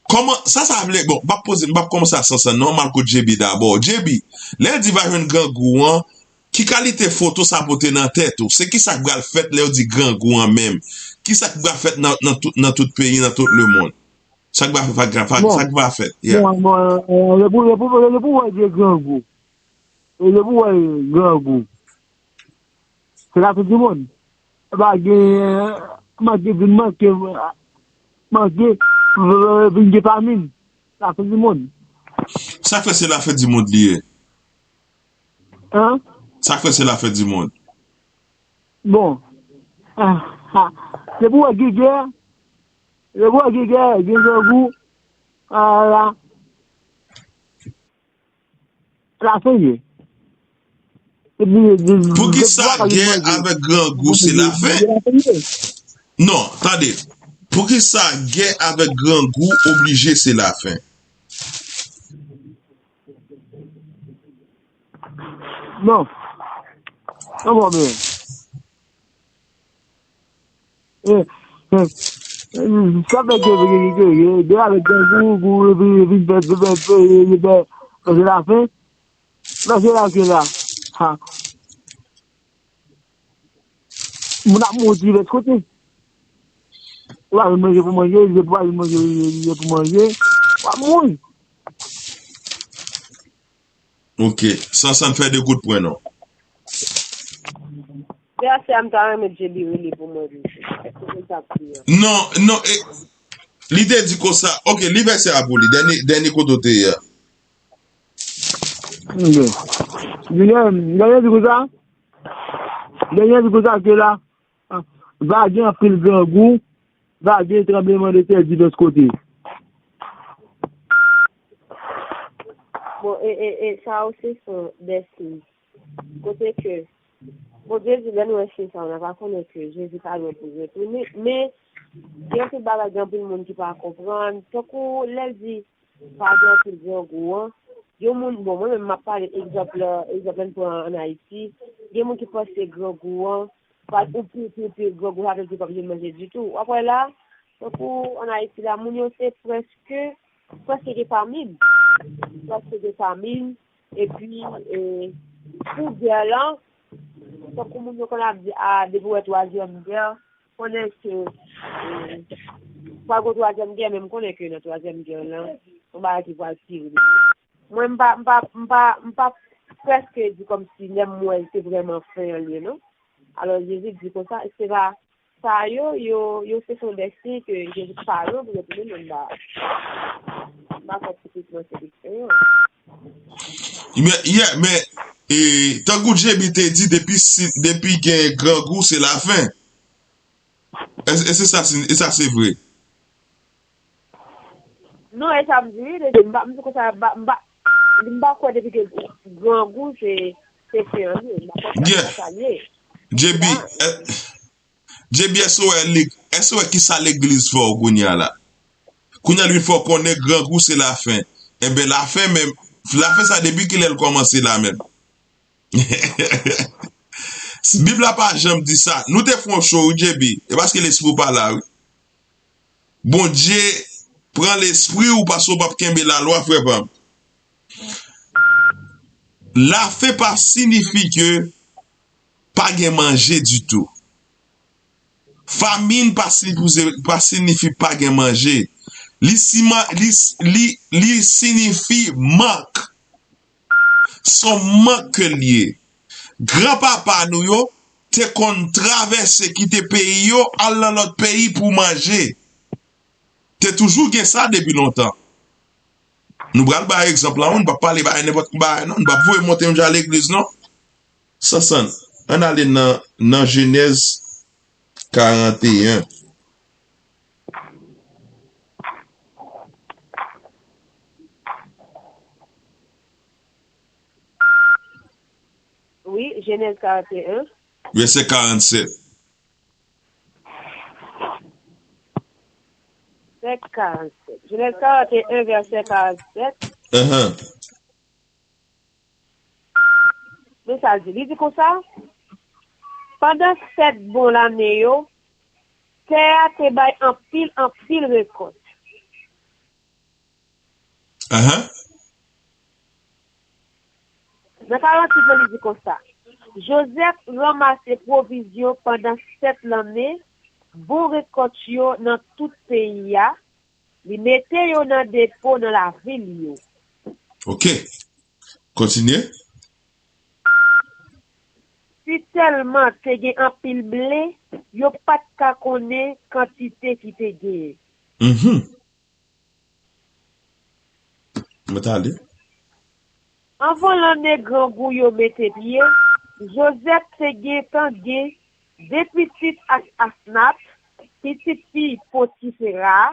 Kòman, sa sa vle, bon, m p ap poze, m p ap kòmanse ak Sansann non, m al kot J B dabò. J B, lè l di va jwenn grangou an, ki kalite foto sa pote nan tèt ou? Se kisa k pral fèt lè yo di grangou an menm? Kisa k pral fèt nan, nan, tout, nan tout peyi, nan tout lemonn? Sa k pral fèt, sa k pral fèt? Yeah. Bon, bon, e pou, e pou, e pou wè de grangou. E pou wè grangou. Se la fin di monn. Pa gen, manke vin manke, manke vin gen famin. La fin di monn. Sa k fè se la fin di monn li ye? Hein? Sa k fè se la fin di monn? Bon. Ah, ah. Se pou wè gen gè. Se pou wè gen gè, gen grangou. Ah, la. Lafen ye. Poukisa gè avèk grangou se lafen? Non, tande. Poukisa gè avèk grangou oblije se lafen? Non. Non, mwen menm. Sa fè ke de avèk grangou pou epi epi fè fè fè fè fè fè lafen. Nan se la ke la. Ha. Moun ap mouri divès kote. Ou pa vin manje pou manje, ou pa vin manje pou manje. W ap mouri. Ok. San, san fè de kout pwen non. Vèsè a m ta renmen J B rele pou mwen li. Èske se sa k di an? Non, non, e, li te di konsa. Ok, li vèsè a pou li. Dènye, dènye kote w te ye a. Dènye, dènye di konsa. Dènye di konsa ke la. Va gen anpil grangou, va gen tranblemanntè divès kote. Bon, e, e, e, sa yo se son dèstin. Kote ke, Bondye di, lè nou wè siy sa yo, n a pa konnen ke Jezi pa lwen pou l retounen. Men, gen anpil bagay, gen anpil moun ki pa konprann. Tankou lè l di, pa gen anpil grangou an. Gen moun, bon, mwen menm, m ap pale egzanp, egzanp lè n pran ann Ayiti. Gen moun ki panse grangou an, pa ou pi, pi, pi grangou, sa vle di w p ap jwenn manje ditou. W ap wè la, tankou ann Ayiti la, moun yo se prèske, prèske gen famin. Prèske gen famin. Epi, e, pou gè lan, tankou moun yo konn ap di, a, depi w wè twazyèm gè, konnen ke, e, pral gen twazyèm gè, men m konnen ke nan twazyèm gè lan, yon bagay ki pral pi red. Mwen, m pa, m pa, m pa, m pa prèske di kòmsi lè m wè l se vrèman fen an l ye, non. Alò, Jezi di konsa, se pa sa yo, yo, yo se son dèstin ke Jezi pa lwen pou retounen, men m pa, m pa kwè tipikman se li k fè yo. Men, yeah, men, e, tankou J B te di, depi si, depi gen grangou, se lafen. E, e se sa, e sa se vre. Non, e sa m di wi, depi m pa, m di konsa, m pa, m pa, m pa kwè depi ke grangou se, se fen an ye, m pa kwè se sa l ye. J B, J B, èske w wè, èske w wè kisa legliz fè w kounye a la? Kounye a l vin fè w konnen grangou se lafen. Enben, lafen menm, lafen sa depi kilè l kòmanse la menm? Bib la pa janm di sa. Nou te fè yon show, wi, J B. E paske lespri w pa la, wi. Bondye pran lespri w paske w p ap kenbe lalwa, frè pa m. Lafen pa siyifi ke pa gen manje ditou. Famin pa siyifi, pa siyifi pa gen manje. Li, siman, li, li, li siyifi mank. Se yon mank ke l ye. Granpapa nou yo te konn travèse kite peyi yo, al nan lòt peyi pou manje. Te toujou gen sa depi lontan. Nou pral bay egzanp la, wi, nou p ap pale bay nenpòt ki bagay, non. Nou p ap voye monte yon jan legliz, non. Sansann, ann ale nan, nan Jenèz karanteyen. Wi, Jenèz karanteyen. Vèsè karannsèt. Vèsè karannsèt. Jenèz karanteyen, vèsè karannsèt. Ahan. Men sa l di. Li di konsa, pandan sèt bon lane yo, tè a te bay anpil, anpil rekòt. Ahan. Nan karanntuit lan, li di konsa, Jozèf ranmase pwovizyon pandan sèt lane, bon rekòt yo nan tout peyi a, li mete yo nan depo nan lavil yo. Ok. Kontinye. Sitèlman te gen anpil ble, yo pa t ka konnen kantite ki te genyen. Mhm. Mwen t ale. Anvan lanne grangou yo mete pye, Jozèf te gentan gen de pitit ak Asnat, pitit fi Potifera,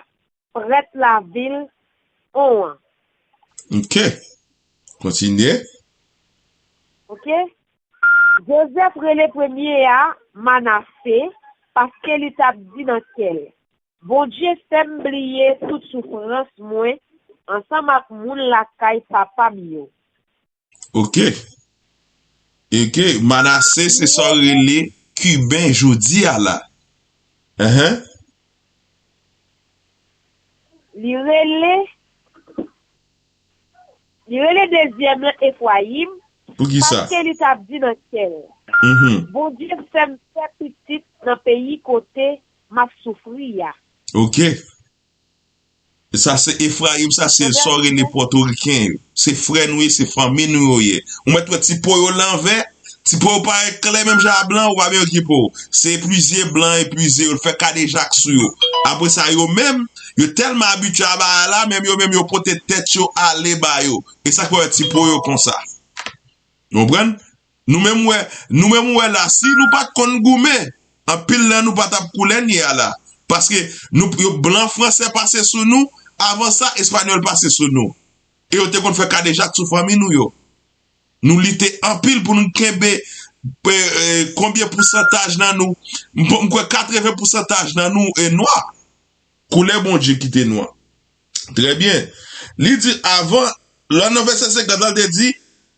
prèt lavil On an. Ok. Kontinye. Ok. Jozèf rele premye a Manase, paske li t ap di nan kè l, Bondye fè m bliye tout soufrans mwen ansanm ak moun lakay papa m yo. Ok. Ok, Manase se sa w rele Kiben jodi a la. Enhen. Li rele Li rele dezyèm lan Efrayim, Poukisa? Paske li t ap di nan kè l, Bondye fè m fè pitit nan peyi kote m ap soufri a. Ok. Sa se Efrayim, sa se sa w rele Pòtoriken yo. Se frè nou ye, se fanmi nou yo ye. Ou mèt wè ti po yo lanvè, ti po yo parèt klè menm jan a blan, ou pa byen okipe w. Se epuize blan, epuize yo, l fè kadejak sou yo. Apre sa, yo menm, yo tèlman abitye a bagay la, menm yo menm yo pote tèt yo ale ba yo. E sa k fè w wè ti po yo konsa. Ou konprann? Nou menm wè, nou menm wè la, si nou pa t konn goumen, anpil nan nou pa t ap koulè n ye a la. Paske nou, yo, blan fransè pase sou nou, avan sa, espanyòl pase sou nou. E yo te konn fè kadejak sou fanmi nou yo. Nou lite anpil pou nou kenbe, e, e, konbyen pousantaj nan nou. M, m kwè katreven pousantaj nan nou e nwa. Koulè Bondye kite nou an. Trè byen. Li di avan, lan nan vèsè senkant lan, te di,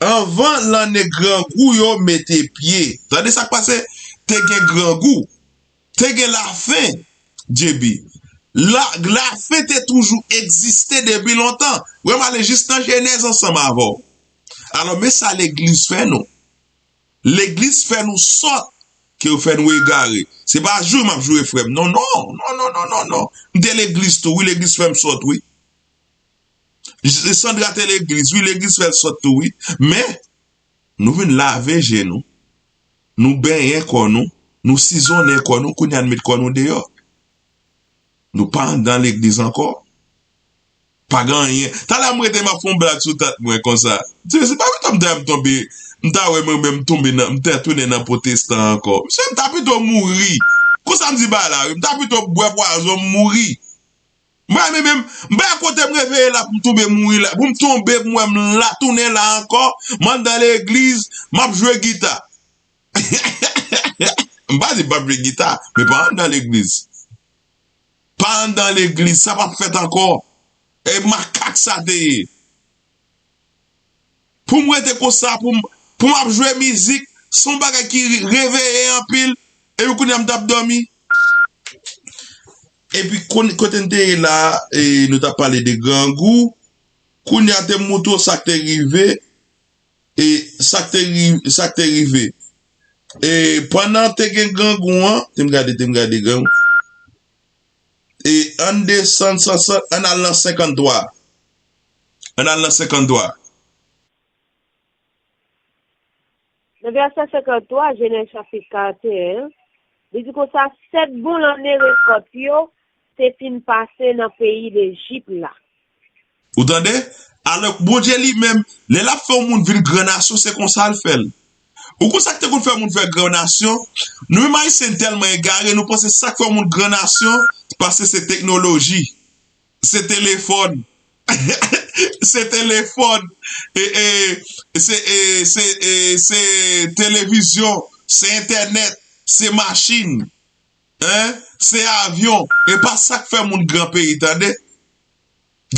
anvan lanne grangou yo mete pye. Tande sa k pase? Te gen grangou. Te gen lafen, J B. La, lafen te toujou egziste depi lontan. Wè m ale jis nan Jenèz ansanm avè w. Alò, men sa legliz fè nou. Legliz fè nou sòt, ke yo fè nou egare. Se pa joure m ap joure frè m. Non, non, non, non, non, non, non. M te legliz tou, wi, legliz fè m sòt, wi. J-, Sandra te legliz, wi, legliz fè l sòt tou, wi. Men, nou vin lave je nou. Nou benyen kò nou. Nou sizonnen kò nou, kounye a n met kò nou deyò. Nou pa anndan legliz ankò. Pa gen anyen. Talè m rete m ap fè yon blag sou tat mwen konsa. Jezi, pa pito m ta m tonbe. M ta wè mwen menm m tonbe nan, m ta tounen nan pwotestan ankò. Mesye, m ta pito mouri. Konsa m di bagay la, wi. M ta pito bwè pwazon m mouri. Mwen menm, m pa kote m reveye la pou m tonbe mouri la. Pou m tonbe, pou m wè m la, tounen la ankò. M anndan legliz, m ap jwe gita. M pa di m p ap jwe gita, men pa anndan legliz. Pa anndan legliz, sa p ap fèt ankò. E makak sa te ye. Pou m rete konsa, pou m, pou m ap jwe mizik, se yon bagay ki reveye anpil, epi kounye a m t ap dòmi. Epi kon- kote n te ye la, e, nou t ap pale de grangou, kounye a te m moutre w sa k te rive, e sa k te ri- sa k te rive. E pandan te gen grangou an, te m gade, te m gade grangou. E ann desann, san, san, ann al nan senkanntwa. Ann al nan senkanntwa. Nan vèsè senkanntwa, Jenèz chapit karanteyen an, li di konsa, sèt bon lanne rekòt yo te fin pase nan peyi Lejip la. Ou tande? Alò, Bondye li menm, lè l ap fè yon moun vin gran nasyon, se konsa l fè l. Ou konn sa k te konn fè moun fè gran nasyon? Nou menm Ayisyen n tèlman egare, nou panse sa k fè yon moun gran nasyon, paske se teknoloji. Se telefòn. Se telefòn. E, e, se, e, se, e, se televizyon. Se entènèt. Se machin. Hein? Se avyon. E pa sa k fè moun gran peyi, tande.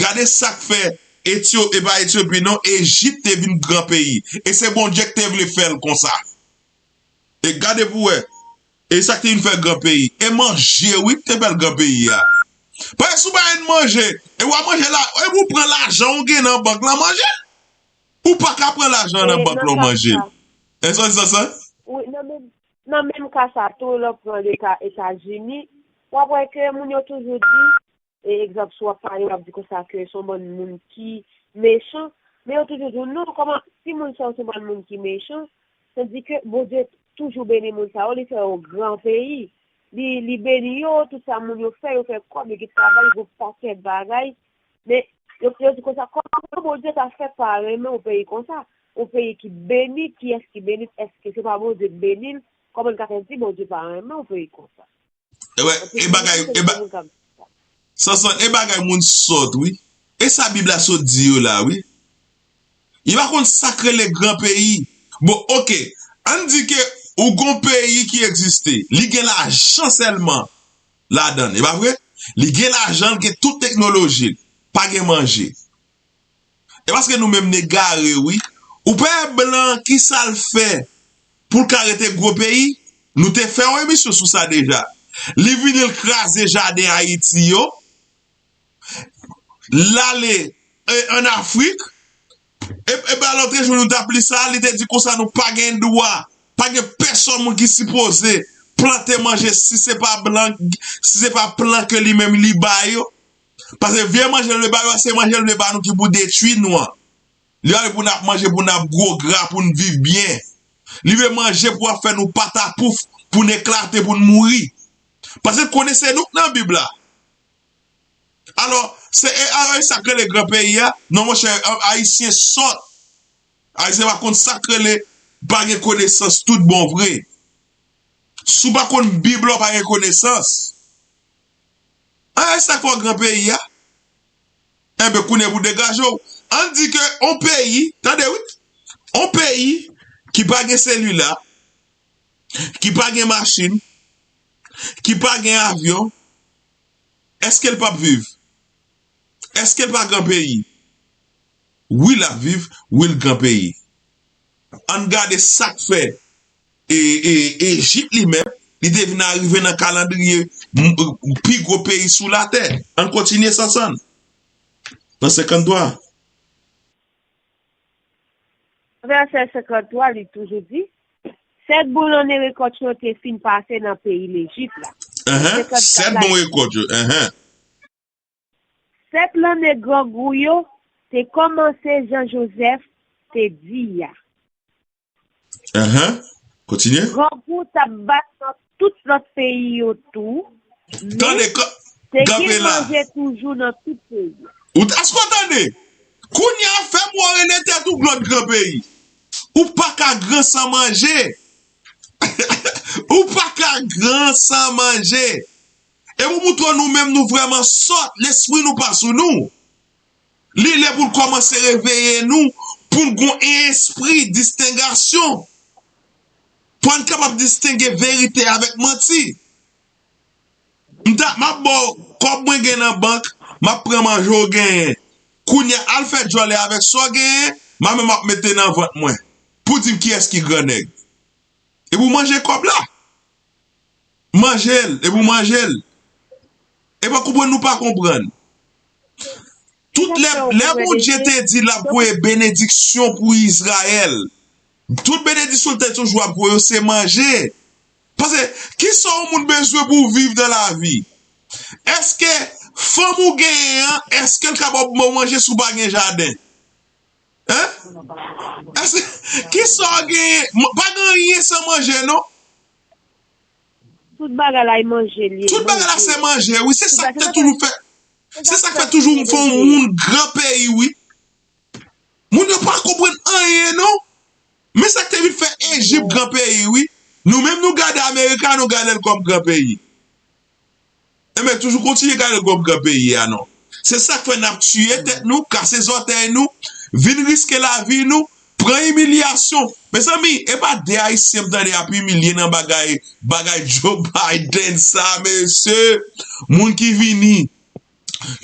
Gade sa k fè Etyo- e pa Etyopi non, Ejip te vin gran peyi. E se Bondye k te vle fè l konsa. E gade pou wè. E sa k te vin fè gran peyi. E manje wi k te fè l gran peyi a. Paske si w pa jwenn manje, e w a manje la, e ou pran lajan w gen nan bank lan manje. Ou pa ka pran lajan nan bank lan w manje l. E sa, sa, sa? Wi, nan menm, nan menm ka sa tou, lè w pran le ka Etazini, w ap wè ke moun yo toujou di, e egzanp, si w ap pale, w ap di konsa ke se yon bann moun ki mechan, men yo toujou di w, non, kòman, si moun sa yo se yon bann moun ki mechan, se di ke Bondye toujou beni moun sa yo, li fè yo gran peyi, li, li beni yo, tout sa moun yo fè, yo fè kòb, yo gen travay, yo gen pakèt bagay, men yo, yo di konsa, kòman Bondye ta fè pa renmen yon peyi konsa, yon peyi ki beni, kiyès ki beni, èske se pa Bondye k beni l, kòman l ka fè di Bondye pa renmen yon peyi konsa? E wè, e bagay, e ba- Sanson, e bagay moun sòt, wi. E sa Bib la sot di yo la, wi. Yo pa konn sa k rele gran peyi. Bon, oke. Ann di ke ou gon peyi ki egziste. Li gen lajan sèlman ladan l. E pa vre? Li gen lajan, li gen tout teknoloji l. Pa gen manje. E paske nou menm n egare, wi. Ou pa wè blan ki sa l fè pou l ka rete gwo peyi? Nou te fè yon emisyon sou sa deja. Li vini l kraze jaden Ayiti yo. L ale e, ann Afrik. E, e ba lòt jou nou t ap li sa, li te di konsa nou pa gen dwa, pa gen pèsòn moun ki sipoze plante manje si se pa blan, si se pa plan ke li menm li ba yo. Paske vye manje l vle ba yo a, se manje l vle ba nou ki pou detwi nou an. Li pa vle pou n ap manje, pou n ap gwo gra, pou n viv byen. Li vle manje pou ap fè nou patapouf, pou n eklate, pou n mouri. Paske l konnen se nou k nan Bib la. Alò, se e, alò, e sa k rele gran peyi a? Non, monchè, Ayisyen sòt. Ayisyen pa konn sa k rele pa gen konesans tout bon vre. Si w pa konn Bib la, w pa gen konesans. An, e sa k fè w gran peyi a? Enben, kounye a pou degaje w. Ann di ke on peyi, tande wi, on peyi ki pa gen selila, ki pa gen machin, ki pa gen avyon, èske l p ap viv? Èske l pa gran peyi? Wi, l ap viv, wi, l gran peyi. Ann gade sa k fè e, e, Ejip li menm, li te vin arive nan kalandriye m- pi gwo peyi sou latè. Ann kontinye, Sanson. Nan senkanntwa. Vèsè senkanntwa, li toujou di, sèt bon lanne rekòt yo te fin pase nan peyi Lejip la. Enhen, sèt bon rekòt yo. Enhen. Sèt lanne grangou yo te kòmanse jan Jozèf te di a. Enhen. Kontinye. Grangou t ap bat nan tout lòt peyi yo tou, men te gen manje toujou nan tout peyi a. Ou t- èske w tande? Kounye a, fè m wè w rele tèt ou glòt gran peyi. Ou pa ka gran san manje. Ou pa ka gran san manje. E pou moutre w nou menm nou vrèman sòt, lespri nou pa sou nou. Li lè pou l kòmanse reveye nou, pou n gon espri distengasyon. Pou n kapab distenge verite avèk manti. M ta, m ap ba w kòb mwen gen nan bank, m ap pran manje w genyen. Kounye a, al fè djòlè avèk sa w genyen, m a menm ap mete nan vant mwen. pou di m kiyès ki gran nèg. Epi w manje kòb la. Manje l, epi w manje l. E pa konprann nou pa konprann. Tout lè, lè Bondye te di l ap voye benediksyon pou Izrayèl, tout benediksyon l te toujou ap voye yo se manje. Paske, kisa yon moun bezwen pou w viv nan lavi? Èske fanm ou genyen an, èske l kapab ba w manje si w pa gen jaden? Hein? Èske, kisa w genyen? M-, pa gen anyen san manje, non. Tout bagay la, e manje l ye, Tout bagay la, manje. Se manje, wi. Se sa k fè toujou fè, se sa k fè toujou fè yon moun gran peyi, wi. Moun yo pa konprann anyen, non. Men sa k te vin fè Ejip gran peyi, wi. Nou menm, nou gade Amerika, nou gade l kòm gran peyi. Enben, toujou kontinye gade l kòm gran peyi a, non. Se sa k fè n ap tiye tèt nou, kase zòtèy nou, vin riske lavi nou, pran imilyasyon. Mezanmi, e pa de Ayisyen m tande ap imilye nan bagay, bagay Joe Biden sa, mesye. Moun ki vini,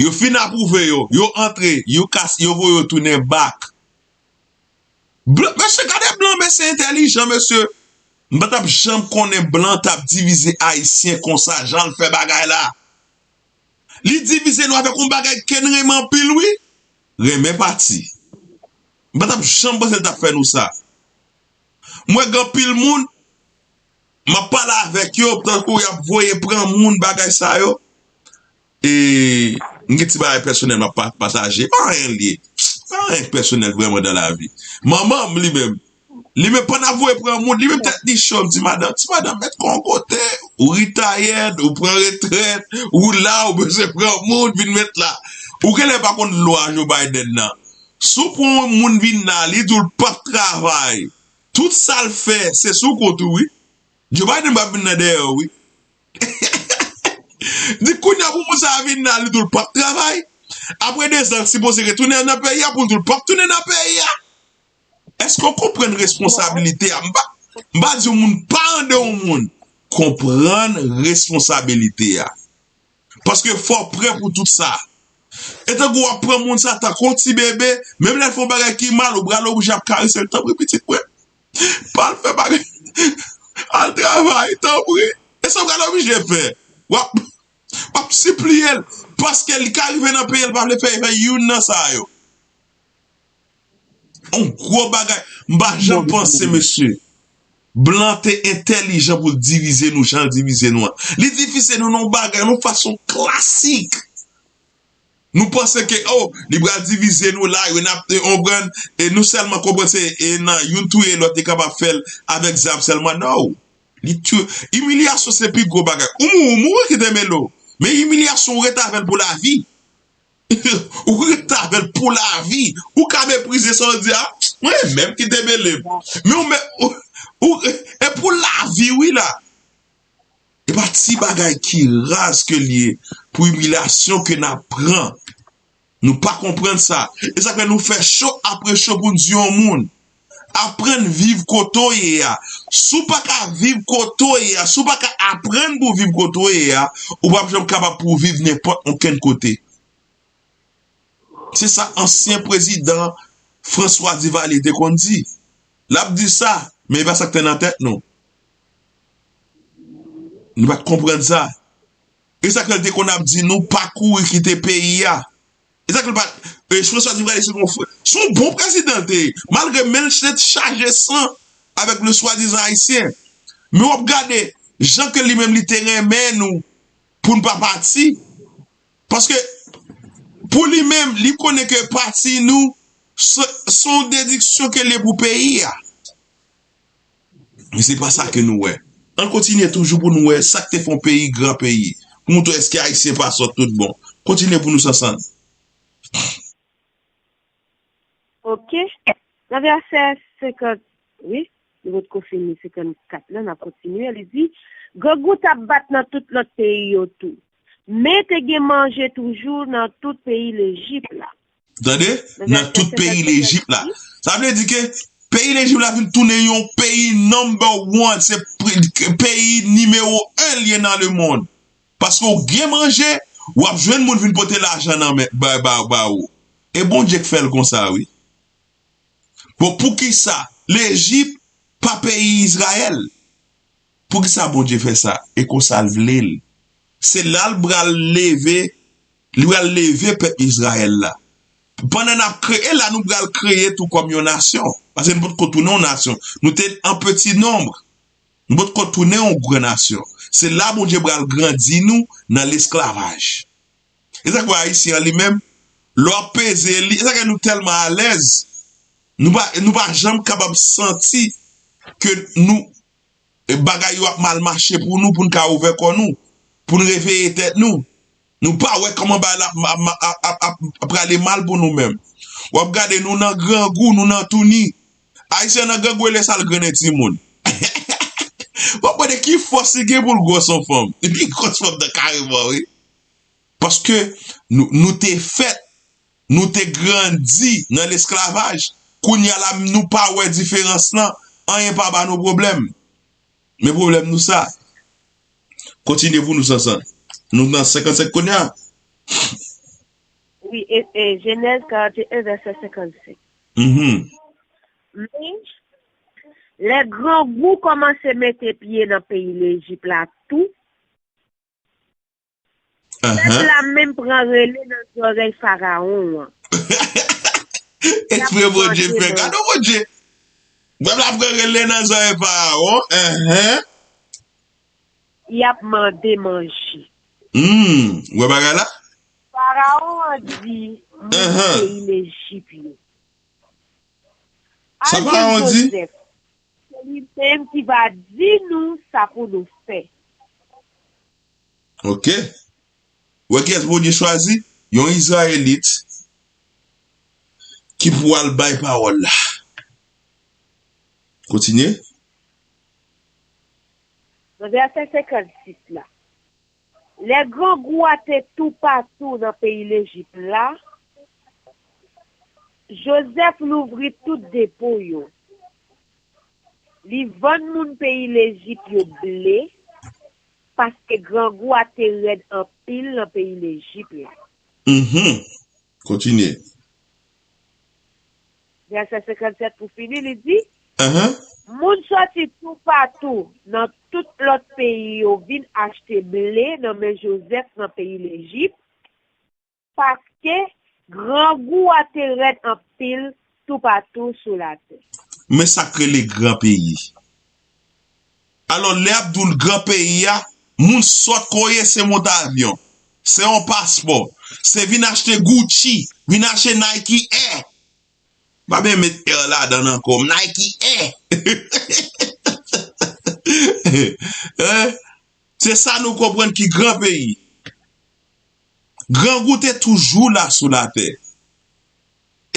yo fin apwouve yo, yo antre, yo kas-, yo voye yo tounen bak. Blan, mesye, gade blan, mesye entèlijan, mesye. M pa t ap janm konnen blan t ap divize Ayisyen konsa, jan l fè bagay la. Li divize nou avèk yon bagay ke n renmen anpil, wi. Renmen pati. M pa t ap janm panse l t ap fè nou sa. M wè gen anpil moun, m ap pale avèk yo, tankou y ap voye pran moun, bagay sa yo. E, m gen ti bagay pèsonèl m ap pa-, pataje. Pa anyen l ye. Pa anyen k pèsonèl vrèman nan lavi. Manman m, li menm, li menm, pandan ap voye pran moun, li menm tèt li cho, m di, "Madanm, ti madanm, mèt kon kote, ou ritayèd, ou pran retrèt, ou la, ou bezwen pran moun, vin mèt la." Ou genlè pa konn lwa Joe Biden nan. Si w pran yon moun vin la, li di w l p ap travay. Tout sa l fè, se sou kont ou, wi. Joe Biden p ap vin nan dèyè w, wi. Di kounye a pou moun sa a vin la, li di w l p ap travay. Apre dezan, l sipoze retounen nan peyi a, pou l di w l p ap tounen nan peyi a. Èske w konprann responsabilite a? M pa, m pa di yon moun pa ede yon moun. Konprann responsabilite a. Paske fò w prè pou tout sa. E tankou w ap pran moun sa tankou yon ti bebe, menm lè l fè yon bagay ki mal, ou pral oblije ap karese l, "Tanpri, pitit mwen, pa al fè bagay, al travay, tanpri." E sa w pral oblije fè. W ap, w ap sipliye l, paske li ka rive nan peyi l, pa vle fè, fè youn nan sa yo. On gwo bagay. M pa janm panse, mesye, blan te entèlijan pou l divize nou jan l divize nou an. Li divize nou nan yon bagay, nan yon fason klasik. Nou panse ke, oh, li pral divize nou la, yo n ap, e, konprann, e nou sèlman konprann se, e nan youn touye lòt, li kapab fè l avèk zam sèlman. No. Li tou, imilyasyon se pi gwo bagay. Ou mouri, ou mouri, kite mele w. Men imilyasyon, ou rete avè l pou lavi. Ou rete avè l pou lavi. Ou ka meprize sa w di a, mwen menm ki te mele m. Men ou, men, ou, ou, e pou lavi, wi la. E pa ti bagay ki raz ke l ye pou imilyasyon ke n ap pran. Nou pa konprann sa. E sa fè nou fè cho apre cho pou n di yon moun. Aprann viv kote w ye a. Si w pa ka viv kote w ye a, si w pa ka aprann pou w viv kote w ye a, ou p ap janm kapab pou w viv nenpòt okenn kote. Se sa ansyen prezidan François Duvalier te konn di. L ap di sa, men e pa sa k te nan tèt nou. Nou pa t konprann sa. E sa k fè l te konn ap di nou pa kouri kite peyi a. E sa k fè l pa, e, François Duvalier se yon, se yon bon prezidan l te ye. Malgre men l te chaje san avèk le swadizan ayisyen. Men w ap gade jan ke li menm li te renmen nou pou n pa pati. Paske pou li menm, li konnen ke pati nou se, se yon dediksyon ke l ye pou peyi a. Men se pa sa ke nou wè. Ann kontinye toujou pou nou wè sa k te fè yon peyi gran peyi. Pou montre èske Ayisyen pa sòt tout bon. Kontinye pou nou, Sansann. Ok. Nan vèsè senkant, wi, nou potko fini senkannkat la, n ap kontinye. Li di, Grangou t ap bat nan tout lòt peyi yo tou. Men te gen manje toujou nan tout peyi Lejip la. Tande? Nan tout peyi Lejip la. Sa vle di ke peyi Lejip la vin tounen yon peyi number one. Se peyi nimewo en l ye nan lemond. Paske w gen manje, w ap jwenn moun vin pote lajan nan men, ba, ba, ba ou. E Bondye k fè l konsa, wi. Bon, poukisa Lejip pa peyi Izrayèl. Poukisa Bondye fè sa? E konsa l vle l. Se la l pral leve, li pral leve pèp Izrayèl la. Pandan n ap kreye, e la nou pral kreye tou kòm yon nasyon. Paske nou potko tounen yon nasyon. Nou te an peti nonb. Nou potko tounen yon gran nasyon. Se la Bondye pral grandi nou nan lesklavaj. E sa k fè Ayisyen an li menm, lè w ap peze li, e sa k fè nou tèlman alèz, nou pa, nou pa janm kapab santi ke nou, bagay yo ap mal mache pou nou, pou n ka ouvè kò nou, pou n reveye tèt nou. Nou pa wè kòman bagay la ap, ap, ap, ap, ap, ap prale mal pou nou menm. W ap gade nou nan grangou, nou nan touni. Ayisyen nan grangou e lè sa l grennen timoun. W ap mande ki fòs li gen pou l gwòs yon fanm. Li gwòs fanm nan kareman, wi. Paske nou, nou te fèt, nou te grandi nan lesklavaj. Kounye a la, nou pa wè diferans lan, anyen pa ba nou pwoblèm. Men pwoblèm nou sa. Kontinye pou nou, Sansan. Nou nan senkannsenk kounye a. Wi, e, e, Jenèz karannteyen, vèsè senkannsenk. Mhm. Men, lè grangou kòmanse mete pye nan peyi Lejip la tou, pèp Ahan. la menm pran rele nan zòrèy Farawon an. Eksprè Bondye fè. Gade Bondye. Pèp la pran rele nan zòrèy Farawon. Ahan. Y ap mande manje. Hmm. Ou wè bagay la? Farawon an di moun Ahan. peyi Lejip yo. Sa Al Farawon jwenn di? Jozèf. Se li menm ki va di nou sa pou nou fè. Ok. Ou wè kiyès Bondye chwazi? Yon Izrayelit ki pou al bay pawòl la. Kontinye. Nan vèsè senkannsis la, lè grangou a te toupatou nan peyi Lejip la, Jozèf louvri tout depo yo. Li vann moun peyi Lejip yo ble, paske grangou a te rèd anpil nan peyi Lejip la. Mhm. Kontinye. Vèsè senkannsèt pou fini, li di, Ahan. Moun sòti toupatou nan tout lòt peyi yo vin achte ble nan men Jozèf nan peyi Lejip, paske grangou a te rèd anpil toupatou sou latè. Men sa k rele gran peyi. Alò, lè y ap di w l gran peyi a, moun sòt koye se monte avyon. Se yon paspò. Se vin achte Gucci, vin achte Nike Air. Pa byen met Air ladan l ankò. Nike Air. Hein? Se sa nou konprann ki gran peyi. Grangou te toujou la sou latè.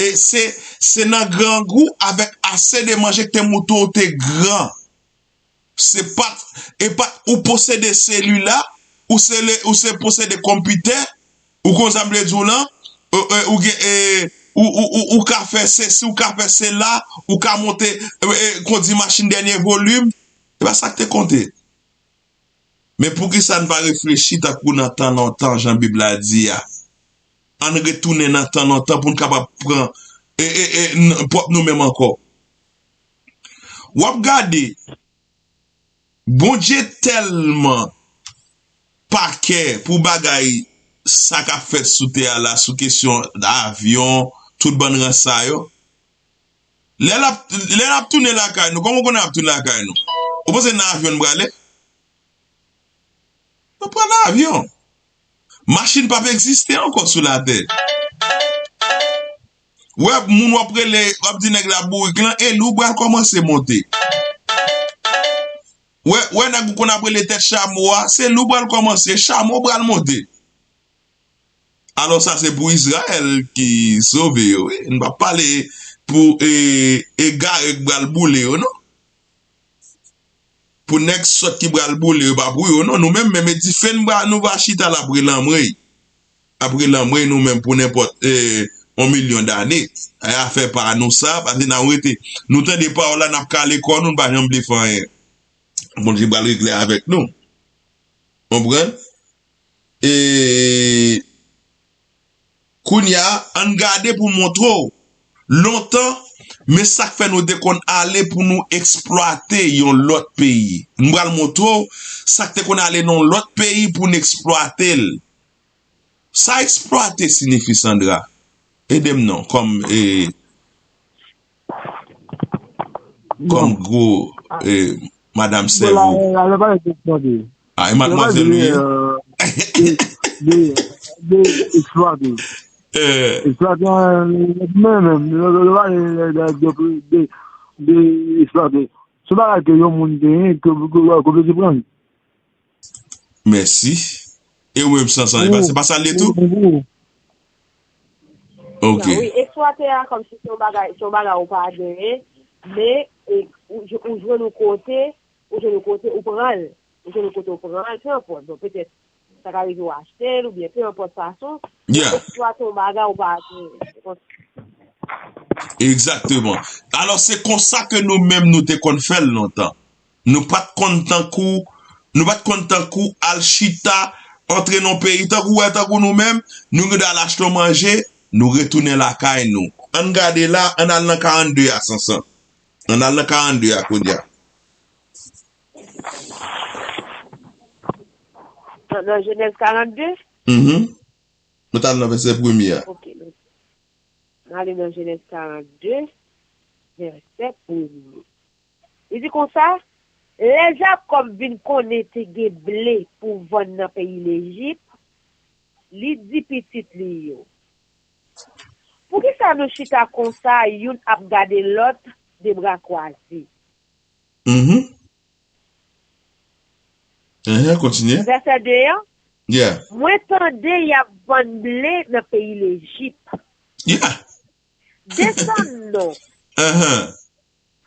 E se, se nan grangou avèk ase de manje k te montre w te gran. Se pa t, e pa t ou posede selila, ou se le, ou se posede konpitè, ou konn sa m vle di w lan, e, e, ou gen, e, ou, ou, ou, ou ka fè sesi, ou ka fè sela, ou ka monte, e, e, kondi machin dènye volim. E pa sa k te konte. Men poukisa n pa reflechi tankou nan tan lontan, jan Bib la di a? Ann retounen nan tan lontan pou n kapab pran e, e, e, n, pwòp nou menm ankò. W ap gade, Bondye tèlman pa kè pou bagay sa k ap fèt sou tè a la, sou kesyon avyon, tout bann rans sa yo. Lè l ap, lè l ap tounen lakay nou, kòman w konnen l ap tounen lakay nou? Ou panse nan avyon n prale? Nou pran avyon. Machin p ap egziste ankò sou latè. Wè, moun w ap rele, w ap di nèg la bourik lan, e li w pral kòmanse monte. Wè, wè nèg ou konn ap rele tèt chamo a, se li w pral kòmanse, chamo pral monte. Alò sa se pou Izrayèl ki sove yo, wi. Nou p ap pale pou, e, egare k pral boule yo, non. Pou nèg sòt ki pral boule yo, pa pou yo, non. Nou menm, menm e dife n pral, nou va chita la apre lanmwey. Apre lanmwey, nou menm, pou nenpòt, e, yon milyon dane. E afè pa nou sa, paske n ap rete. Nou tande pawòl la, n ap kale kò nou, n pa janm vle fè anyen. Bondye pral regle avèk nou. Konprann? E kounye a, ann gade pou montre w. Lontan, Men sa k fè nou te konn ale pou nou eksplwate yon lòt peyi. M pral montre w sa k te konn ale nan yon lòt peyi pou n eksplwate l. Sa eksplwate siyifi, Sandra? Ede m non, kòm, e, kòm gwo, e, madanm sèvo. A, e madmwazèl ou ye? De, de, de eksplwate. Eksplwate, men, men, de, de, de eksplwate. Se bagay ke yon moun genyen, ke, ke, ke w bezwen pran. Mèsi. E ou menm, Sansan, e pa, se pa sa l ye tou? Ok. Wi, eksplwate a kòmsi se yon bagay, se yon bagay ou pa genyen, men e, ou, ou jwenn yon kote, ou jwenn yon kote, ou pran l. Ou jwenn yon kote, ou pran l, pe enpòt. Bon, petèt, sa ka rive w achte l, oubyen pe enpòt fason, eksplwate yon bagay ou pa genyen. Egzakteman. Alò, se konsa ke nou menm nou te konn fè l lontan. Nou pa t konn tankou, nou pa t konn tankou al chita, antre nan peyi, tankou wè, tankou nou menm, nou gen dwa al achte yon manje, nou retounen lakay nou. Ann gade la, ann al nan karannde a, Sansan. Ann al nan karannde a kounye a. Nan, nan Jenèz karannde? Mhm. Nou t al nan vèsè premye a. Ok, nou, nou ale nan Jenèz karannde, vèsè premye. Li di konsa, lè Jakòb vin konnen te gen ble pou vann nan peyi Lejip, li di pitit li yo, poukisa nou chita konsa, youn ap gade lòt, de bra kwaze? Mhm. Enhen, kontinye. Vèsè de an. Yeah. Mwen tande y ap vann ble nan peyi Lejip. Yeah. Desann non. Enhen.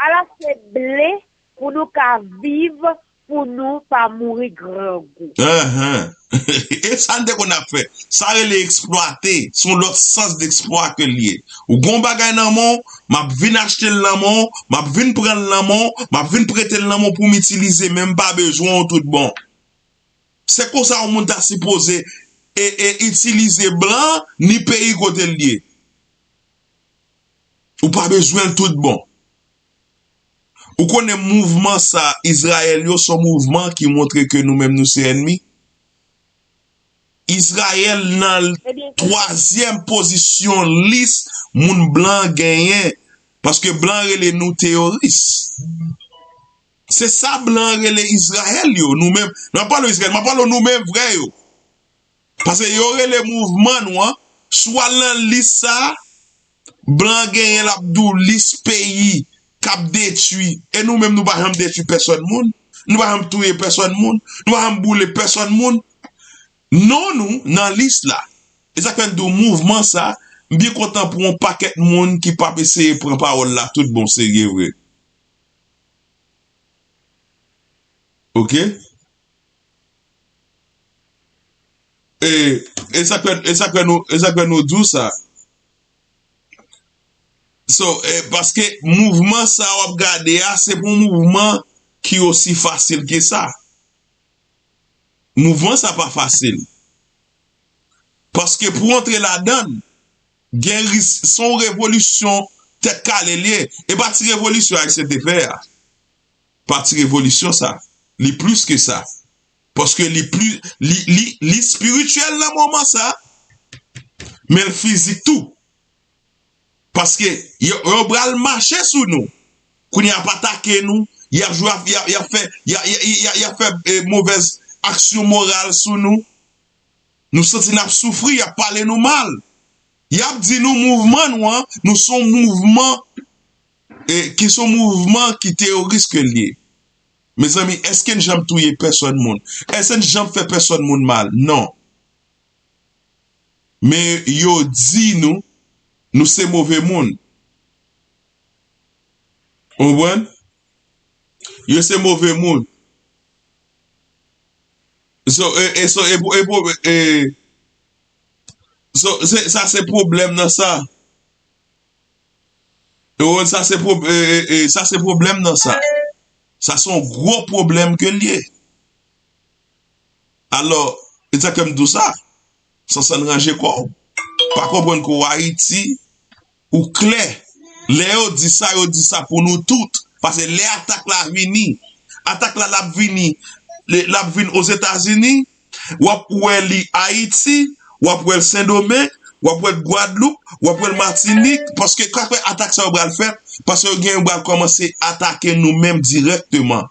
Al achte ble pou nou ka viv, pou nou pa mouri grangou. Enhen. E sa n te konn ap fè. Sa rele eksplwate. Se yon lòt sans de eksplwa ke l ye. Ou gen yon bagay nan men w, m ap vin achte l nan men w, m ap vin pran l nan men w, m ap vin prete l nan men w pou m itilize, men m pa bezwen w tout bon. Se konsa yon moun ta sipoze e, e itilize blan ni peyi kote l ye. Ou pa bezwen l tout bon. Ou konnen mouvman sa Izrayèl yo, se yon mouvman ki montre ke nou menm nou se ènmi. Izrayèl nan twazyèm pozisyon lis moun blan genyen, paske blan rele nou teyoris. Se sa blan rele Izrayèl yo, nou menm. M ap pale w Izrayèl, m ap pale w nou menm vrè yo. Paske yo rele mouvman nou an, si w al nan lis sa, blan genyen l ap di w lis peyi k ap detwi. E nou menm nou pa janm detwi pèsòn moun. Nou pa janm touye pèsòn moun. Nou pa janm boule pèsòn moun. Non nou nan lis la. E sa k fè m di w mouvman sa, m byen kontan pou yon pakèt moun ki p ap eseye pran pawòl la tout bon serye vre. Ok? E, e sa k fè, e sa k fè nou, e sa k fè nou di w sa. So, e, paske mouvman sa w ap gade a, se pa yon mouvman ki osi fasil ke sa. Mouvman sa pa fasil. Paske pou w antre ladan l, gen ris, se yon revolisyon tèt kale l ye. E pa ti revolisyon Ayisyen te fè a. Pa ti revolisyon sa. Li plis ke sa. Paske li pli, li, li, li espirityèl nan moman sa, men l fizik tou. Paske yo, yo pral mache sou nou. Kounye a y ap atake nou, y ap jwe, y ap, y ap fè, y ap, y ap, y ap, y ap fè, e, movèz aksyon moral sou nou. Nou santi n ap soufri, y ap pale nou mal. Y ap di nou mouvman nou an, nou se yon mouvman, e, ki se yon mouvman ki teyoris ke l ye. Mezanmi, èske n janm touye pèsòn moun? Èske n janm fè pèsòn moun mal? Non. Men yo di nou, nou se move moun. Ou konprann? Yo se move moun. So, e, e, so, e, e, e, so, se, sa se pwoblèm nan sa. Ou konprann? Sa se pwob-, e, e, e, sa se pwoblèm nan sa. Sa se yon gwo pwoblèm ke l ye. Alò, e sa ke m di w sa. Sansan, ranje kò w. Pa konprann ke w Ayiti, ou klè. Lè yo di sa, yo di sa pou nou tout. Paske lè atak la vini, atak la l ap vini, l ap vin Ozetazini, w ap wè li Ayiti, w ap wè l Sendomeng, w ap wè l Gwadloup, w ap wè l Matinik, paske ka fè atak sa yo pral fèt, paske yo gen yo pral kòmanse atake nou menm dirèkteman.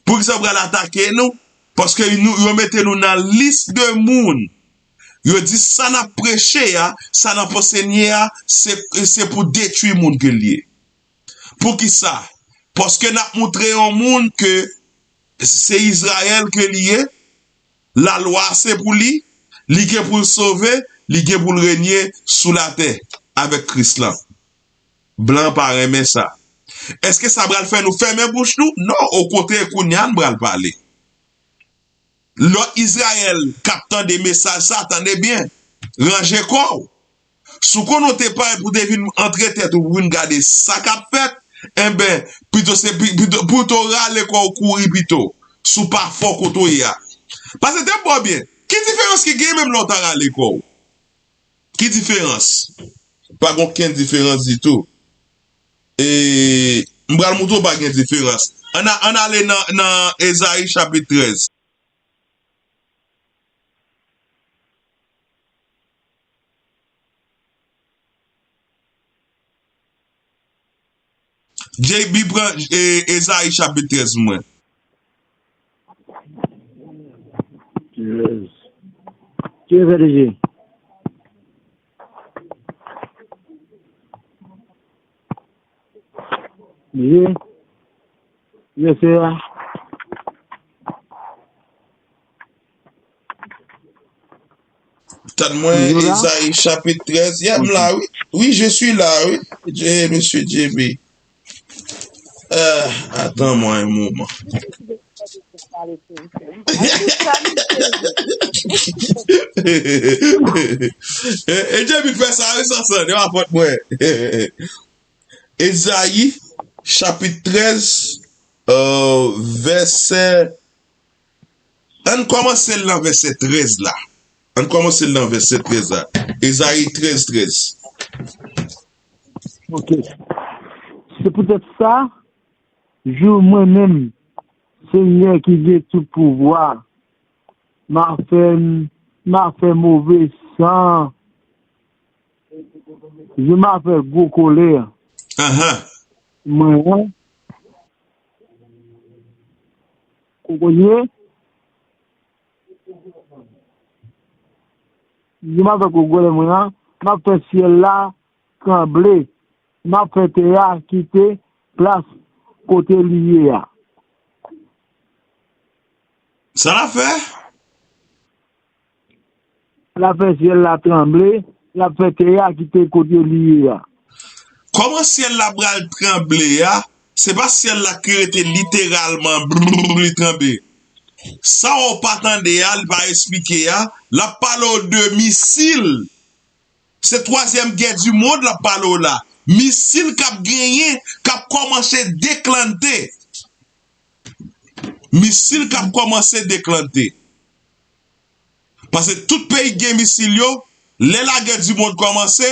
Poukisa yo pral atake nou? Paske nou, yo mete nou nan lis de moun. Yo di sa n ap preche a, sa n ap anseye a, se, se pou detwi moun ke l ye. Poukisa? Paske n ap moutre yon moun ke se Izrayèl ke li ye, lalwa se pou li, li gen pou l sove, li gen pou l renye sou latè avèk Kris lan. Blan pa renmen sa. Èske sa pral fè nou fèmen bouch nou? Non, okontrè, kounye a n pral pale. Lòt Izrayèl k ap tande mesaj sa, tande byen. Ranje kò w. Si w konnen w te pare pou te vin antre tèt ou pou vin gade sa k ap fèt, enben, pito se pi- pito, pito rale kò w kouri pito. Si w pa fò kote w ye a. Paske te bon byen. Ki diferans ki gen menm lè w ta rale kò w? Ki diferans? Pa gen okenn diferans ditou. E, m pral moutre w pa gen diferans. Ann a- ann ale nan, nan Ezayi chapit trèz. J B pran, e, Ezayi chapit trèz pou mwen. Trèz. Ki vèsè deja? Wi. Vèsè a. Tann mwen, Ezayi chapit trèz. Yeah, m la, wi. Wi, je suis là, wi. Je, mesye J B. Euh, attends-moi un moment. E, e J B fè sa, wi, sa, sa, de pa fòt mwen. Ezayi, chapit trèz, euh, vèsè Ann kòmanse l nan vèsè trèz la. Ann kòmanse l nan vèsè trèz la. Ezayi trèz, trèz. Ok. Se poutèt sa, jou mwen menm, Senyè ki gen tout pouvwa, m a fè, m a fè move san, je m a fè gwo kolè. Ahan. Mwen an, Ou konprann? Di m avèk ou, gwo lè mwen an, m ap fè syèl la tranble, m ap fè tè a kite plas kote li ye a. Sa l ap fè? L ap fè syèl la tranble, l ap fè tè a kite kote li ye a. Kòman syèl la pral tranble a? Se pa syèl la ki rete literalman brrr li tranble. Sa w pa tande a, li pa eksplike a, l ap pale w de misil. Se twazyèm gè di mond l ap pale w la. Misil k ap genyen, k ap kòmanse deklante. Misil k ap kòmanse deklante. Paske tout peyi k gen misil yo, lè lagè di mond kòmanse,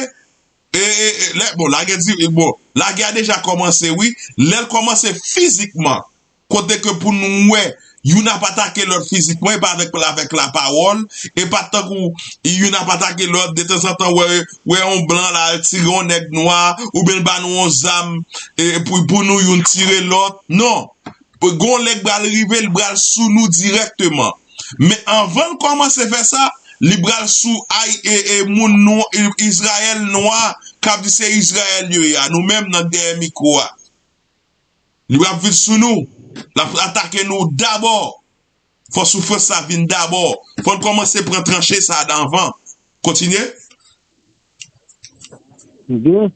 e, e, e, lè, bon, lagè di, bon, lagè a deja kòmanse, wi, lè l kòmanse fizikman, kote ke pou nou wè, youn ap atake lòt fizikman, e pa avèk, avèk lapawòl, e pa tankou youn ap atake lòt, detanzantan, wè, wè yon blan la, al tire yon nèg nwa, oubyen l ba nou yon zam, e, pou, pou nou youn tire lòt. Non. Gon lè k pral rive, li pral sou nou dirèkteman. Men anvan l kòmanse fè sa, li pral sou ay, e, e, moun nou, I- Izrayèl nwa, k ap di se Izrayèl yo ye a, nou menm nan dèyè mikwo a. Li pral vin sou nou, l ap atake nou dabò. Fò soufrans sa vin dabò. Fò n kòmanse pran tranche sa a anvan. Kontinye. Byen.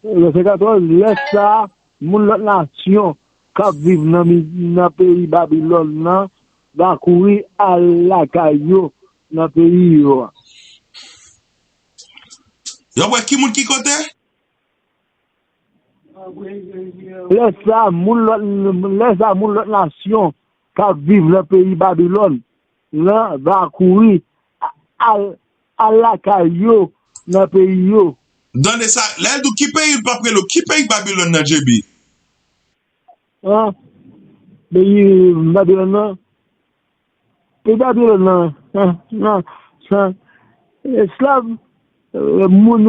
Vèsè katòz, lè sa a, moun lòt nasyon k ap viv nan mi- nan peyi Babilòn nan va kouri al lakay yo nan peyi yo a. Yo wè ki moun ki kote? Lè sa a, moun lòt, lè sa a, moun lòt nasyon k ap viv nan peyi Babilòn nan va kouri al, al lakay yo nan peyi yo. Tande sa, lè l di w ki peyi l p ap rele w, ki peyi Babilòn nan, J B? An, peyi Babilòn nan, peyi Babilòn nan, nan, nan, nan esklav, moun,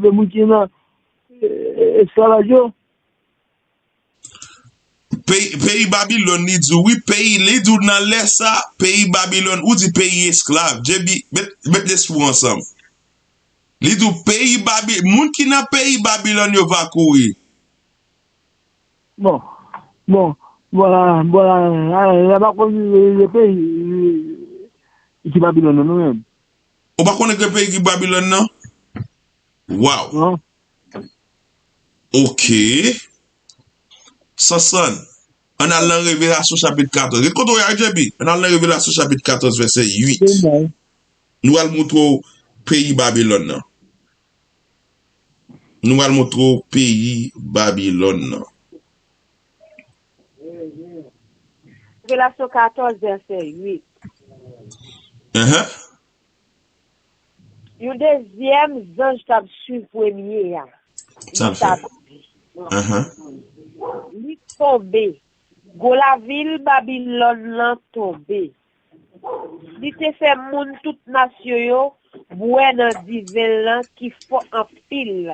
moun ki nan esklavaj yo. Peyi, peyi Babilòn, li di w, wi, peyi, li di w nan lè sa, peyi Babilòn, ou di peyi esklav. J B, met, met lespri w ansanm. Li di w, peyi Babi, moun ki nan peyi Babilòn yo va kouri. Bon, bon, bon, la, bon, la, la, la pa konn le peyi ki Babilòn nan, non, menm. Ou pa konnen ki peyi ki Babilòn nan? Waw. Non. Ok. Sansan, ann al nan Revelasyon chapit katòz. Ret kote w ye a, J B. Ann al nan Revelasyon chapit katòz, vèsè uit. Nou al montre w peyi Babilòn nan. Nou al montre w peyi Babilòn nan. Revelasyon katòz, vèsè uit. Enhen. Yon dezyèm zanj t ap swiv premye a. Li t ap di, li tonbe. Gwo lavil Babilòn lan tonbe. Li te fè moun tout nasyon yo bwè nan diven l lan ki fò anpil.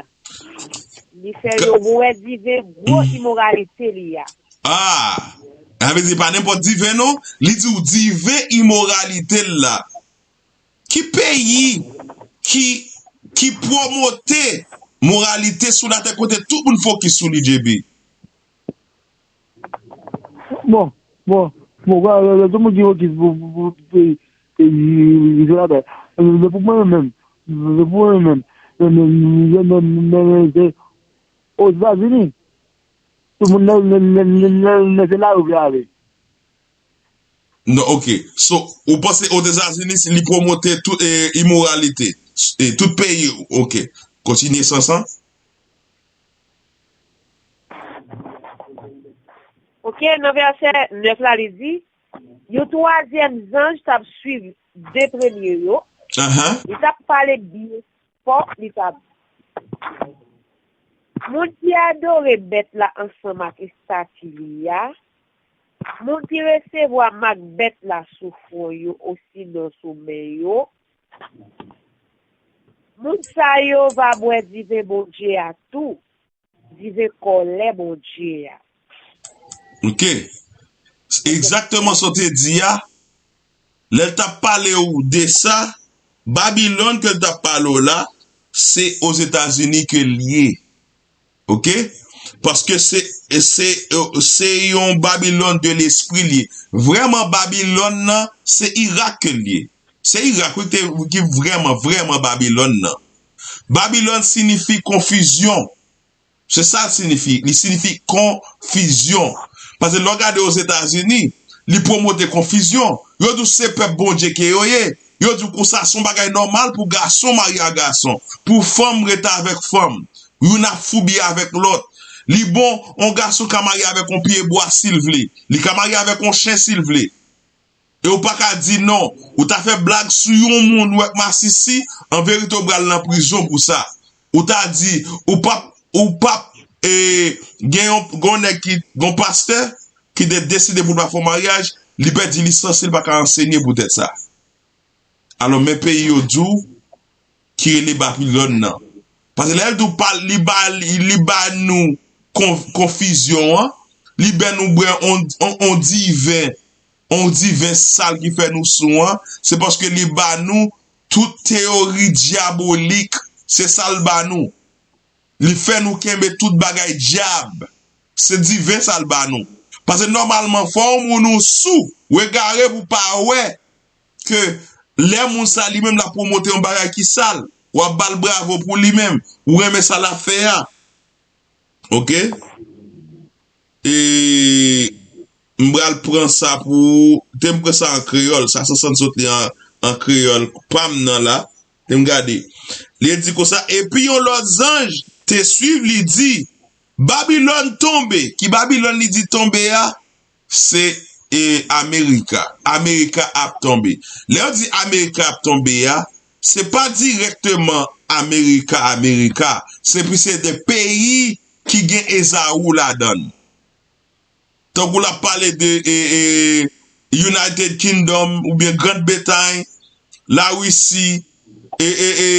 Li fè yo bwè diven gwo imoralite li a. Ah! Sa vle di pa nenpòt diven non, li di w diven imoralite l la. Ki peyi ki ki pwomote moralite sou latè kote tout moun fokis sou li, J B? Bon, bon, bon, lè tout moun di yo ki pou peyi sou latè. Men pou mwen menm, men pou mwen menm, men se Ozetazini. Tout moun nan se la yo vle ale. Non, ok. So, ou panse Ozetazini li pwomote tout e, imoralite? E, tout peyi, ok. Kontinye Sansan. Ok, nan vèsè nèf la, li di, yon twazyèm zanj t ap swiv de premye yo. Li t ap pale byen fò, li t ap di, moun ki adore bèt la ansanm ak estati li a, moun ki resevwa mak bèt la sou fwon yo osinon sou men yo, moun sa yo va bwè diven Bondye a tou, diven kòlè Bondye a. Ok. Egzakteman sa w te di a, lè l t ap pale w de sa, Babilòn ke l t ap pale w la, se Ozetazini ke l ye. Ok? Paske se, se, se yon Babilòn de lespri l ye. Vrèman, Babilòn nan, se Irak ke l ye. Se Irak, wi, ki vrèman, vrèman Babilòn nan. Babilòn siyifi konfizyon. Se sa l siyifi. Li siyifi konfizyon. Paske lè w gade Ozetazini, li pwomote konfizyon. Yo di w se pèp Bondye ke yo ye. Yo di w konsa se yon bagay nòmal pou gason marye ak gason, pou fanm rete avèk fanm. Youn ap foubi avèk lòt. Li bon, yon gason ka marye avèk yon pyebwa si l vle. Li ka marye avèk yon chen si l vle. E ou pa ka di non. Ou ta fè blag sou yon moun ou wè k masisi, an verite ou pral nan prizon pou sa. Ou ta di, ou p ap, ou p ap e, gen yon, gen yon nèg ki, gen yon pastè ki te deside pou l pa fè yon maryaj, li pèdi lisans li, li pa ka ansenye poutèt sa. Alò, men peyi yo di w ki rele Babilòn nan. Paske lè l di w pa, li ba, li, li ba nou kon, konfizyon an, li ba nou bwè on, on, on diven, on diven sal ki fè nou sou an, se paske li ba nou tout teyori dyabolik, se sa l ba nou. Li fè nou kenbe tout bagay dyab. Se diven sa l ba nou. Paske nòmalman, fò yon moun ou sou, w egare pou w pa wè ke lè moun sa li menm l ap pwomote yon bagay ki sal, w ap ba l bravo pou li menm, ou renmen sa l ap fè a. Ok? E m pral pran sa pou, te m pran sa an kreyòl, sa Sanson sot li an, an kreyòl pa m nan la, te m gade. Li di konsa, epi yon lòt zanj te swiv, li di, Babilòn tonbe. Ki Babilòn li di tonbe a? Se e, Amerika. Amerika ap tonbe. Lè yo di Amerika ap tonbe a, se pa dirèkteman Amerika, Amerika. Se pi se de peyi ki gen Ezaou ladan l. Tankou l ap pale de e, e, United Kingdom oubyen Grand Bretagne, Larisi, e, e, e,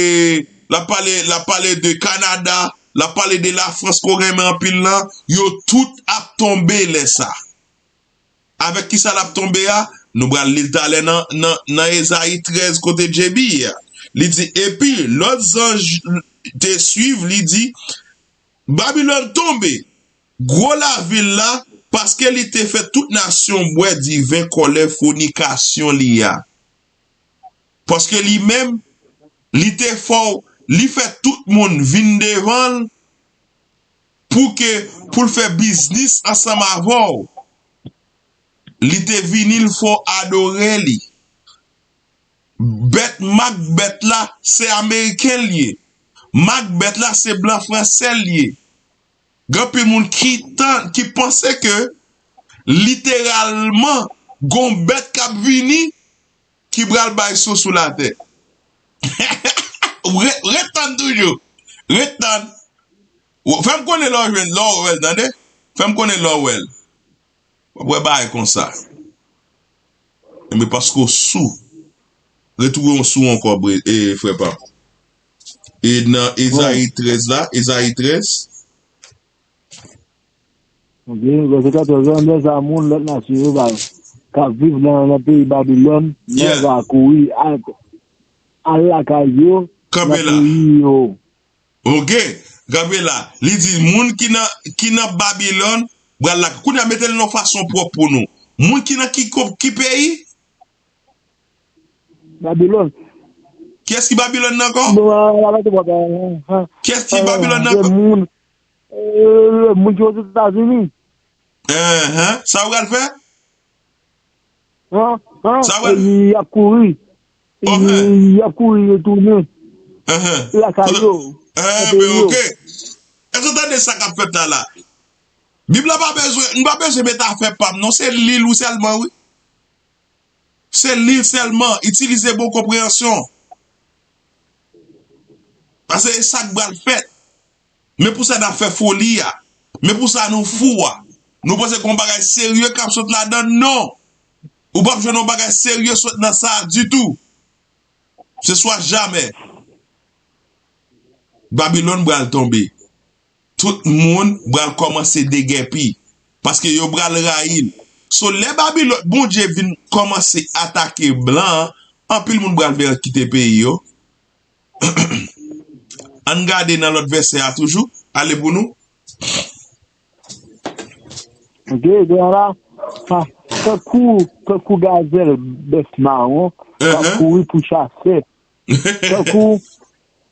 l ap pale, l ap pale de Kanada, l ap pale de Lafrans ke w renmen anpil lan, yo tout ap tonbe lè sa. Avèk kisa l ap tonbe a? Nou pral li l talè nan, nan, nan Ezayi trèz kote J B a. Li di, epi lòt zanj te suiv, li di, Babilòn tonbe, gwo lavil la, paske li te fè tout nasyon bwè diven kòlè fònikasyon li a. Paske li menm, li te fè w, li fè tout moun vin devan l pou ke, pou l fè biznis ansanm avè w. Li te vini, l fè w adore li. Bèt, mak bèt la, se ameriken l ye. Mak bèt la, se blan fransè l ye. Gen anpil moun ki tan, ki panse ke literalman, gon bèt k ap vini ki pral bay sou sou latè. Ret, ret tann toujou. Ret tann. Fè m konnen lè w jwenn, lè w wè l, tande? Fè m konnen lè w wè l. W ap wè bagay konsa. Enben, paske w sou. Retwouve w sou ankò, bre, e, frè pa m. E nan Ezayi trèz la, Ezayi trèz. Ok, vèsè katòz la, lè sa moun lòt nasyon yo va, k ap viv nan, nan peyi Babilòn, men va kouri al, al lakay yo, nan peyi yo. Ok, kanpe la. Li di, moun ki nan, ki nan Babilòn, pral lakay. Kounye a, mete l nan fason pwòp pou nou. Moun ki nan ki, ko-, ki peyi? Babilòn. Kiyès ki Babilòn nan ankò? Bon, la, la, la, la, la, la. Kiyès ki Babilòn nan ankò? Moun, euh, moun ki Ozetazini. Enhen, sa w pral fè? An, an, sa w pral y ap kouri. Enhen. Y ap kouri retounen. Enhen. Lakay yo. Enhen, men ok. Èske w tande sa k ap fèt la, la? Bib la pa bezwen, nou pa bezwen met afè pa m, non, se li l wi sèlman, wi. Se li l sèlman, itilize bon konpreyansyon. Paske e sa k pral fèt. Men pou sa n ap fè foli a. Men pou sa nou fou a. Nou panse gen yon bagay serye k ap sot ladan l? Non. Ou p ap jwenn yon bagay serye sot nan sa a ditou. Se swa jamè. Babilòn pral tonbe. Tout moun pral kòmanse degèpi. Paske yo pral rayi l. So, lè Babilòn, Bondye vin kòmanse atake blan an, anpil moun pral vin kite peyi yo. Ann gade nan lòt vèsè a toujou. Ale pou nou. Ok, gen la, ha, tankou, tankou gazèl bèf mawon, k ap kouri pou chasè. Tankou,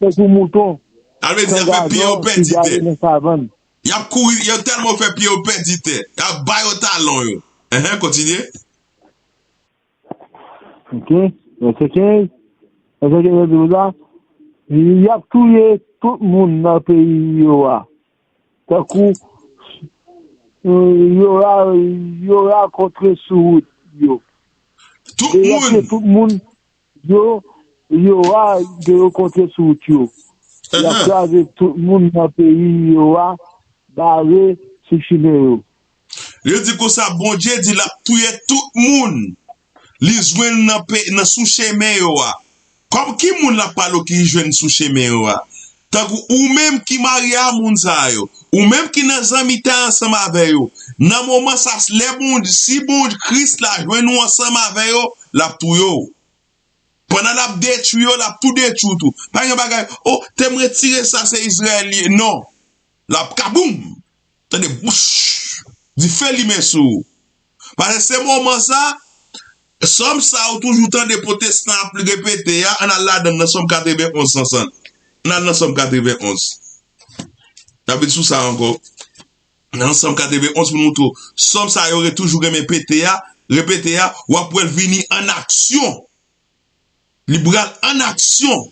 tankou mouton, san gazon ki gare nan savann. Y ap kouri, yo tèlman fè pye yo pèdi tè. Y ap ba yo talon yo. Enhen, kontinye. Ok. Vèsè kenz. Vèsè kenz di konsa, y ap touye tout moun nan peyi yo a. Tankou, euh, y aura, y aura kontre sou wout yo. Tout moun. Tout moun, yo, y aura de yo kontre sou wout yo. Y ap kraze tout moun nan peyi yo a, bare sou chimen yo. Li di konsa, Bondye di l ap touye tout moun li jwenn nan pe-, nan sou chemen yo a. Kòm ki moun l ap pale w ki jwenn sou chemen yo a? Tankou ou menm ki marye a moun sa yo, ou menm ki nan zanmitay ansanm avè yo, nan moman sa, lè Bondye, si Bondye, Kris la jwenn ou ansanm avè yo, l ap touye w. Pandan l ap detwi yo, l ap tou detwi w tou. Pa gen bagay, o, te m retire sa, se Izrayèl li ye. Non. L ap kaboum! Tande, bouch! Dife limen sou ou. Paske se moman sa, sòm sa ou toujou tande pwotestan ap repete a, ann al ladan l nan sòm katrevenn onz, Sansann. Ann al nan sòm katrevenn onz. N ap vin sou sa ankò. Nan sòm katrevenn onz pou nou montre w. Sòm sa yo re-, toujou renmen pete a, repete a, w ap wè l vini an aksyon. Li pral an aksyon.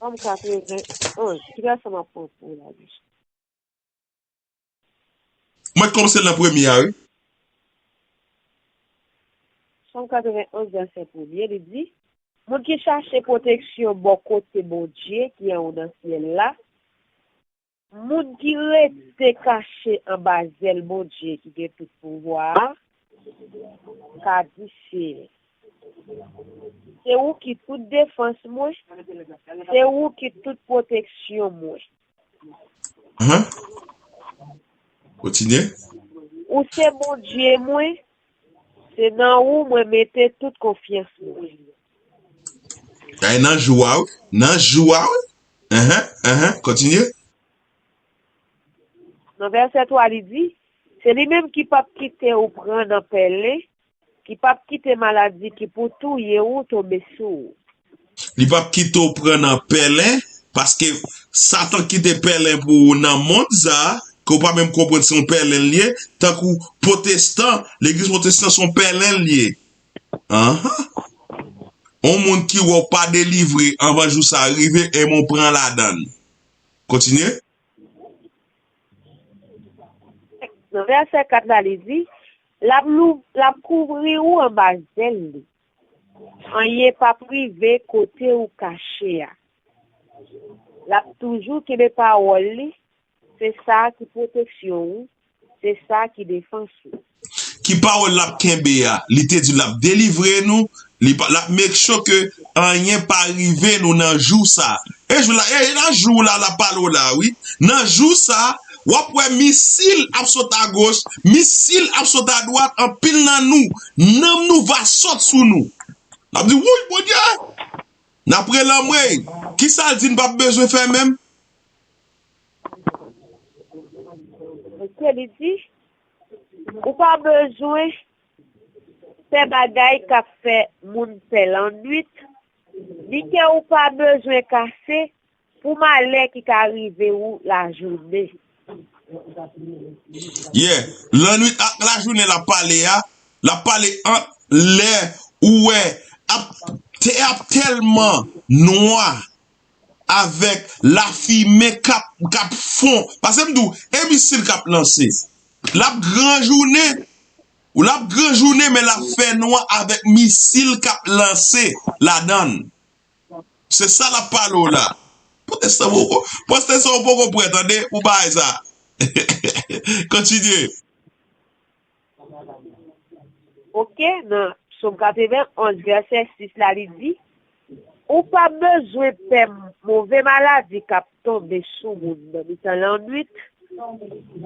Sòm katrevenn onz. Ki vèsè m ap pran pou w la, Bishop? Mwen kòmanse nan premye a, wi. Sòm katrevenn onz, vèsè premye, li di, moun ki chache pwoteksyon bò kote Bondye ki anwo nan syèl la, moun ki rete kache anba zèl Bondye ki gen tout pouvwa a, ka di, Seyè, se ou ki tout defans mwen, se ou ki tout pwoteksyon mwen. Ahan. Kontinye. Ou se Bondye mwen, se nan ou mwen mete tout konfyans mwen. Ay, nan jou a, wi. Nan jou a, wi. Ahan, ahan. Kontinye. Nan vèsè twa, li di, se li menm ki p ap kite ou pran nan pèlen, ki p ap kite maladi ki pou touye ou tonbe sou ou. Li p ap kite w pran nan pèlen, paske Satan kite pèlen pou ou nan mond sa a, ke w pa menm konprann se yon pèlen l ye, tankou pwotestan, legliz pwotestan se yon pèlen l ye. Ahan. Yon moun ki wè w pa delivre anvan jou sa a rive, e moun pran ladan l. Kontinye. Nan vèsè kat la, li di, l ap lou-, l ap kouvri ou anba zèl li. Anyen p ap rive kote ou kache a. L ap toujou kenbe pawòl li, se sa ki pwoteksyon ou, se sa ki defans ou. Ki pawòl l ap kenbe a? Li te di l ap delivre nou, li pa, l ap make sure ke anyen pa rive nou nan jou sa. E jou la, e nan jou la l ap pale w la, wi. Nan jou sa, w ap wè misil ap sot agoch, misil ap sot adwat, anpil nan nou, nanm nou va sot sou nou. N ap di, wouy, Bondye! N ap rele anmwey. Kisa l di n p ap bezwen fè menm? Paske li di, ou pa bezwen fè bagay k ap fè moun pè lannwit, ni ke ou pa bezwen kase pou malè ki ka rive ou lajounen. Yeah. Lannwit ak lajounen l ap pale a, l ap pale ant lè ou wè ap, tè ap tèlman nwa avèk lafimen k ap, k ap fon. Paske m di w, e misil k ap lanse. L ap gran jounen, l ap gran jounen, men l ap fè nwa avèk misil k ap lanse ladan l. Se sa l ap pale w la. Pwotestan poko, pwotestan ou poko prè, tande, pou bagay sa. Kontinye. Oke, nan Sòm katrevenn onz, vèsè sis la, li di, ou pa bezwen pè move maladi k ap tonbe sou moun nan mitan lannwit,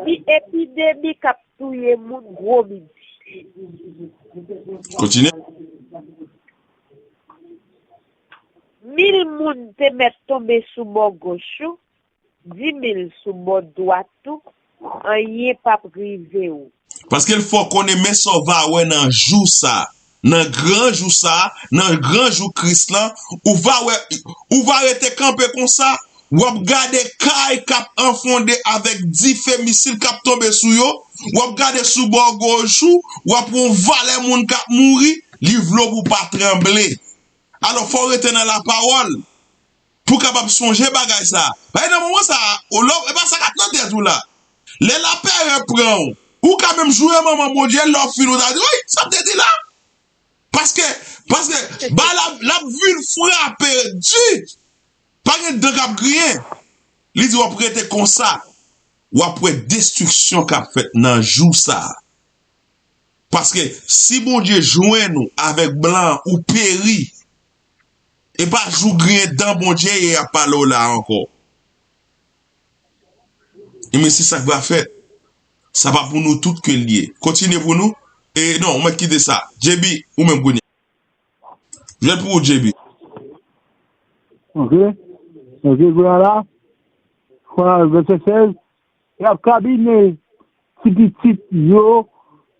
ni epidemi k ap touye moun gwo midi. Kontinye. Mil moun te mèt tonbe sou bò goch ou, di mil sou bò dwat ou, anyen p ap rive ou. Paske l fè w konnen men sa w va wè nan jou sa, nan gran jou sa, nan gran jou Kris lan, ou va wè, ou va rete kanpe konsa, w ap gade kay k ap anfonde avèk dife misil k ap tonbe sou yo, w ap gade sou bò goch ou, w ap wè yon valè moun k ap mouri, li vle w pou w pa tranble. Alò, fò w rete nan lapawòl pou w kapab sonje bagay sa a. Paske nan moman sa a, ou lè, e pa sa k ap nan tèt ou la. Lè lapèrè pran w, ou ka menm joure manman Bondye, lè w fin ou ta di, wi, sa m te di la. Paske, paske, ba l ap, l ap vin frape di. Pa gen dan k ap griyen. Li di w ap rete konsa. W ap wè destriksyon k ap fèt nan jou sa a. Paske si Bondye jwenn ou avèk blan, ou peri. E pa jou griyen dan Bondye ye y ap pale w la ankò. Ebyen, se sa k va fèt. Sa pa pou nou tout ke l ye. Kontinye pou nou. E non, ou mèt kite sa. J B, ou menm kounye a. Jwèt pou ou, J B. Ok. Ok, kounye a la, kounye a, vèsè sèz, y ap kabine ti pitit yo,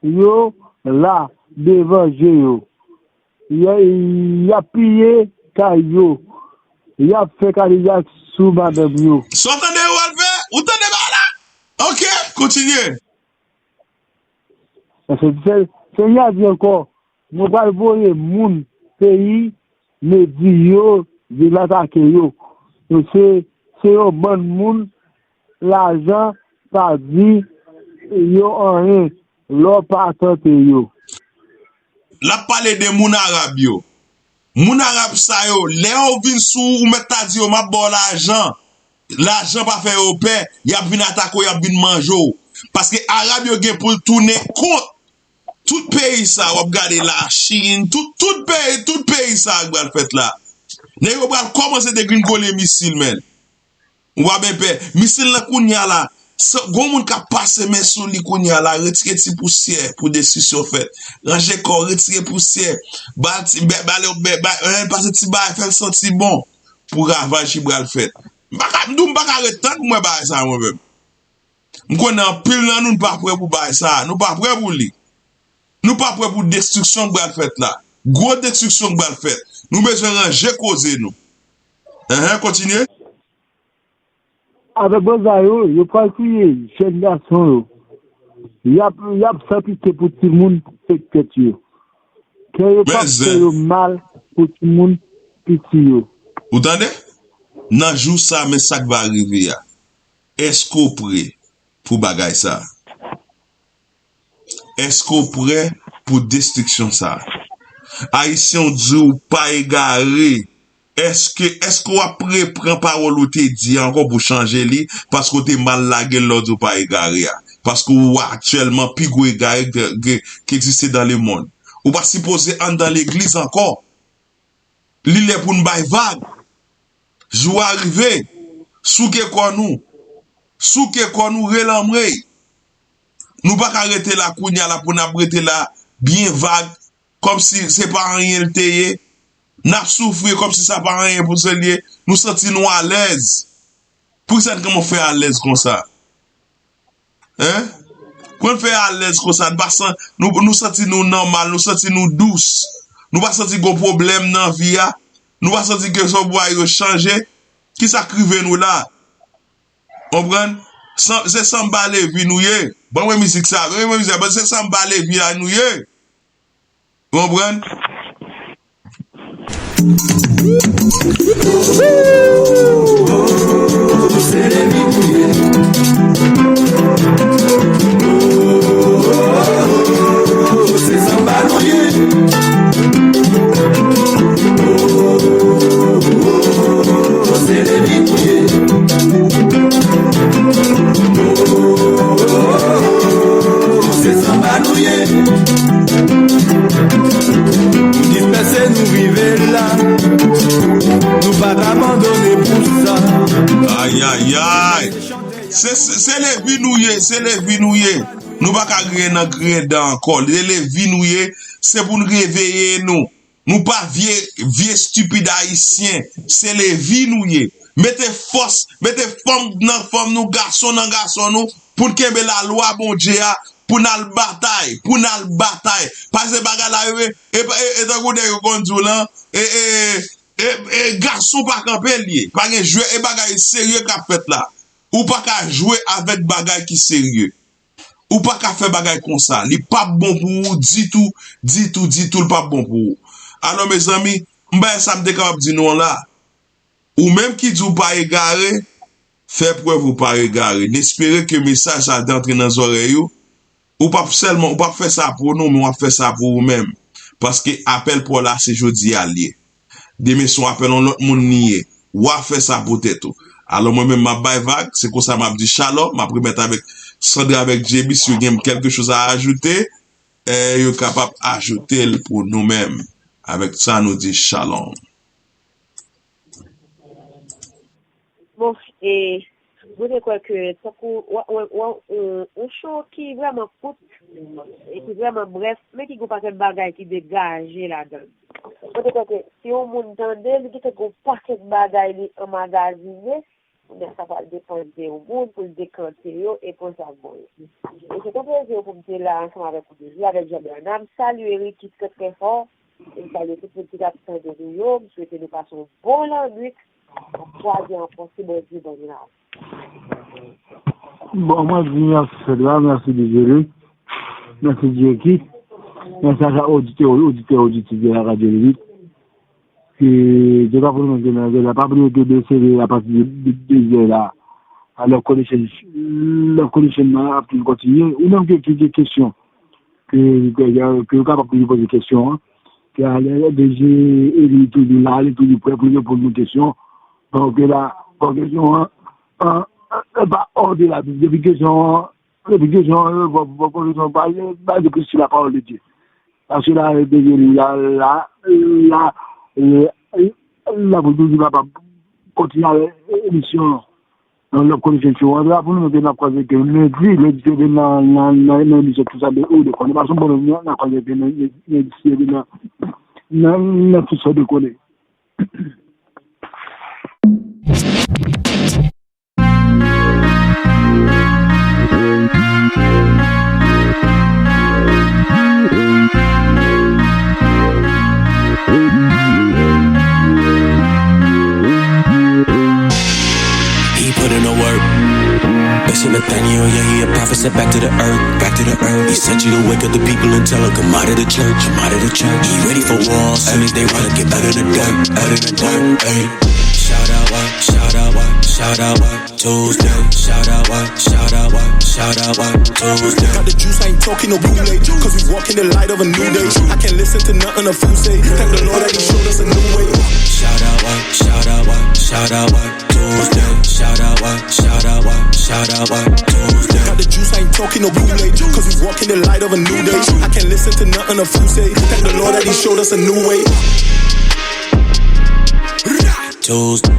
yo la devan je yo. Y, y ap piye kay yo. Y ap fè kadejak sou madanm yo. Sa w tande yo al fè? Ou tande bagay la? Ok, kontinye. Paske Senyè a di ankò, mwen pral voye moun peyi Medi yo vin atake yo. Yo se, se yon bann moun lajan pa di yo anyen lè w pa tante yo. L ap pale de moun Arab yo. Moun Arab sa yo, lè yo vin sou ou, ou mèt ta di yo, "M ap ba w lajan." Lajan pa fè yo pè, y ap vin atake w, y ap vin manje w. Paske Arab yo gen pou l tounen kont tout peyi sa, w ap gade Lachin, tout, tout peyi, tout peyi sa k pral fèt la. Nèg yo pral kòmanse degringole misil, menn. Ou pa byen pè. Misil lan kounye a la, gon moun k ap pase men sou li kounye a la, retire ti pousyè pou destriksyon fèt. Ranje kò w, retire pousyè. Ba l ti, ba l, pase ti bagay, fè l santi bon pou ravaj ki pral fèt. M pa ka, m di w, m pa ka ret tann pou m wè bagay sa mwen menm. M konnen anpil nan nou, nou pa prè pou bagay sa. Nou pa prè pou li. Nou pa prè pou destriksyon k pral fèt la. Gwo destriksyon k pral fèt. Nou bezwen ranje koze nou. Enhen, kontinye. Avèk banda yo, yo pral touye jèn gason yo. Y ap, y ap fè pite pou timoun pou fèk tèt yo. Kè yo p ap fè yo mal pou timoun piti yo. Ou tande? Nan jou sa, men sa k va rive a. Èske w prè pou bagay sa? Èske w prè pou destriksyon sa? Ayisyen, w di w pa egare. Èske, èske w ap repran pawòl ou te di a ankò pou chanje li, paske w te mal lage l lè w di w pa egare a? Paske w aktyèlman pi gwo egare ke, ke, ki egziste dans le monde. Ou pa sipoze anndan legliz ankò. Li lè pou n bay vag. Jou a rive. Souke kò nou. Souke kò nou, relanmwey. Nou pa ka rete la kounye a la pou n ap rete la byen vag, kòmsi se pa anyen l te ye. N ap soufri kòmsi sa pa anyen pou se l ye. Nou santi nou alèz. Poukisa n kòman fè alèz konsa? Hein? Pou n fè alèz konsa, n pa san, nou, nou santi nou nòmal, nou santi nou dous. Nou pa santi gon pwoblèm nan vi a. Nou pa santi ke sa w wè yo chanje. Kisa k rive nou la? Konprann? San, se sanba levi nou ye. Ban mwen mizik sa. Ban mwen mizik sa. Ban se sanba levi a nou ye. Konprann? Dispèse nou rive la. Nou pa t abandone pou sa. Ayayay. Se, se, se levi nou ye, se levi nou ye. Nou pa ka griyen nan griyen dan ankò. Se levi nou ye, se pou n reveye nou. Nou pa vye, vye stipid ayisyen. Se levi nou ye. Mete fòs, mete fanm nan fanm nou, gason nan gason nou, pou n kenbe lalwa Bondye a, pou n al batay, pou n al batay. Paske bagay la, e, e, e, e tankou nèg yo konn di w lan, e, e, e, e, gason pa kanpe l ye. Pa gen jwè, e bagay serye k ap fèt la. Ou pa ka jwe avèk bagay ki serye. Ou pa ka fè bagay konsa. Li p ap bon pou ou ditou, ditou, ditou, li p ap bon pou ou. Alò, mezanmi, m bay sa m te kapab di nou an la. Ou menm ki di w pa egare, fè prèv ou pa egare. N espere ke mesaj sa te antre nan zòrèy ou. Ou p ap sèlman, ou p ap fè sa pou nou, men w ap fè sa pou ou menm. Paske apèl pa w la, se jodi a l ye. Demen se yon apèl yon lòt moun li ye. W a fè sa pou tèt ou. Alò mwen menm m ap bay vag, se konsa m ap di shalom, m ap remèt avèk Sandra avèk J B si yo gen kèlke choz a ajoute, e yo kapab ajoute l pou nou menm. Avèk sa nou di shalom. Bon, e Mwen te kwè ke tankou w ap wè yon, yon show ki vrèman kout e ki vrèman brèf, men ki gen yon pakèt bagay ki degaje ladan l. Mwen te kwè ke si yon moun tande l, li gentan gen yon pakèt bagay li anmagazinen, kounye a sa pral depann de yon moun pou l dekante yo e pran sa k bon yo. E se yon plezi pou m te la ansanm avèk ou jodi a, avèk Jean Bernard. M salye Ricky trè trè fò. E m salye tout moun ki t ap tande nou yo. M swete nou pase yon bon lannwit. N ap kwaze ankò si Bondye ban nou lavi. Bon, mwen di mèsi Sandra, mèsi Dezole, mèsi Jeki, mèsi a chak oditè, oditè, oditris de la radyo Limit. ke Djaka Founou menm ke nan zè la, pa bliye ke de sere apati de, de, de zè la. Alò, connection, lè connection nan ap toujou kontinye. Ou menm ke, ke, ke kesyon, ke, ke, ke ou kapab toujou poze kesyon an. Ke alè, D J Eli toujou la, li toujou prè pou li reponn nou kesyon. Donk, la, bon, kesyon an, an, an, an, pa òdela, depi kesyon an, depi kesyon an, bon, bon, kesyon an, ba, ba, depi sou la parole de Dieu. Paske la, depi la, la, la, la, la, pou toujou kapab kontinye avèk emisyon an. Nan lòt konesans yo, an, pou nou, nou te nan kwaze ke lendi, lendi, te nan, nan, nan, nan emisyon Tout sa de ou de konnen. Paske bon, nou, nan kwaze ke nan, nan, nan, nan, nan, nan Tout sa de konnen. He put in the work. Bishop Nathaniel, yeah, he a prophet sent back to the earth, back to the earth. He sent you to wake up the people and tell them, "Come out of the church, come out of the church." He ready for war, soon as they run, get out of the dirt, out of the dirt, ayy. Shout out, what? Shout out, what? Shout out, what? Tuesday. Shout out, what? Shout out, what? Shout out, what? Tuesday. Got the juice, I ain't talking no Kool-Aid. Cause we walk in the light of a new day. I can't listen to nothing a fool say. Thank the Lord that he showed us a new way. Shout out, what? Shout out, what? Shout out, what? Tuesday. Shout out, what? Shout out, what? Shout out, what? Tuesday. Got the juice, I ain't talking no Kool-Aid. Cause we walk in the light of a new day. I can't listen to nothing a fool say. Thank the Lord that he showed us a new way. Tuesday.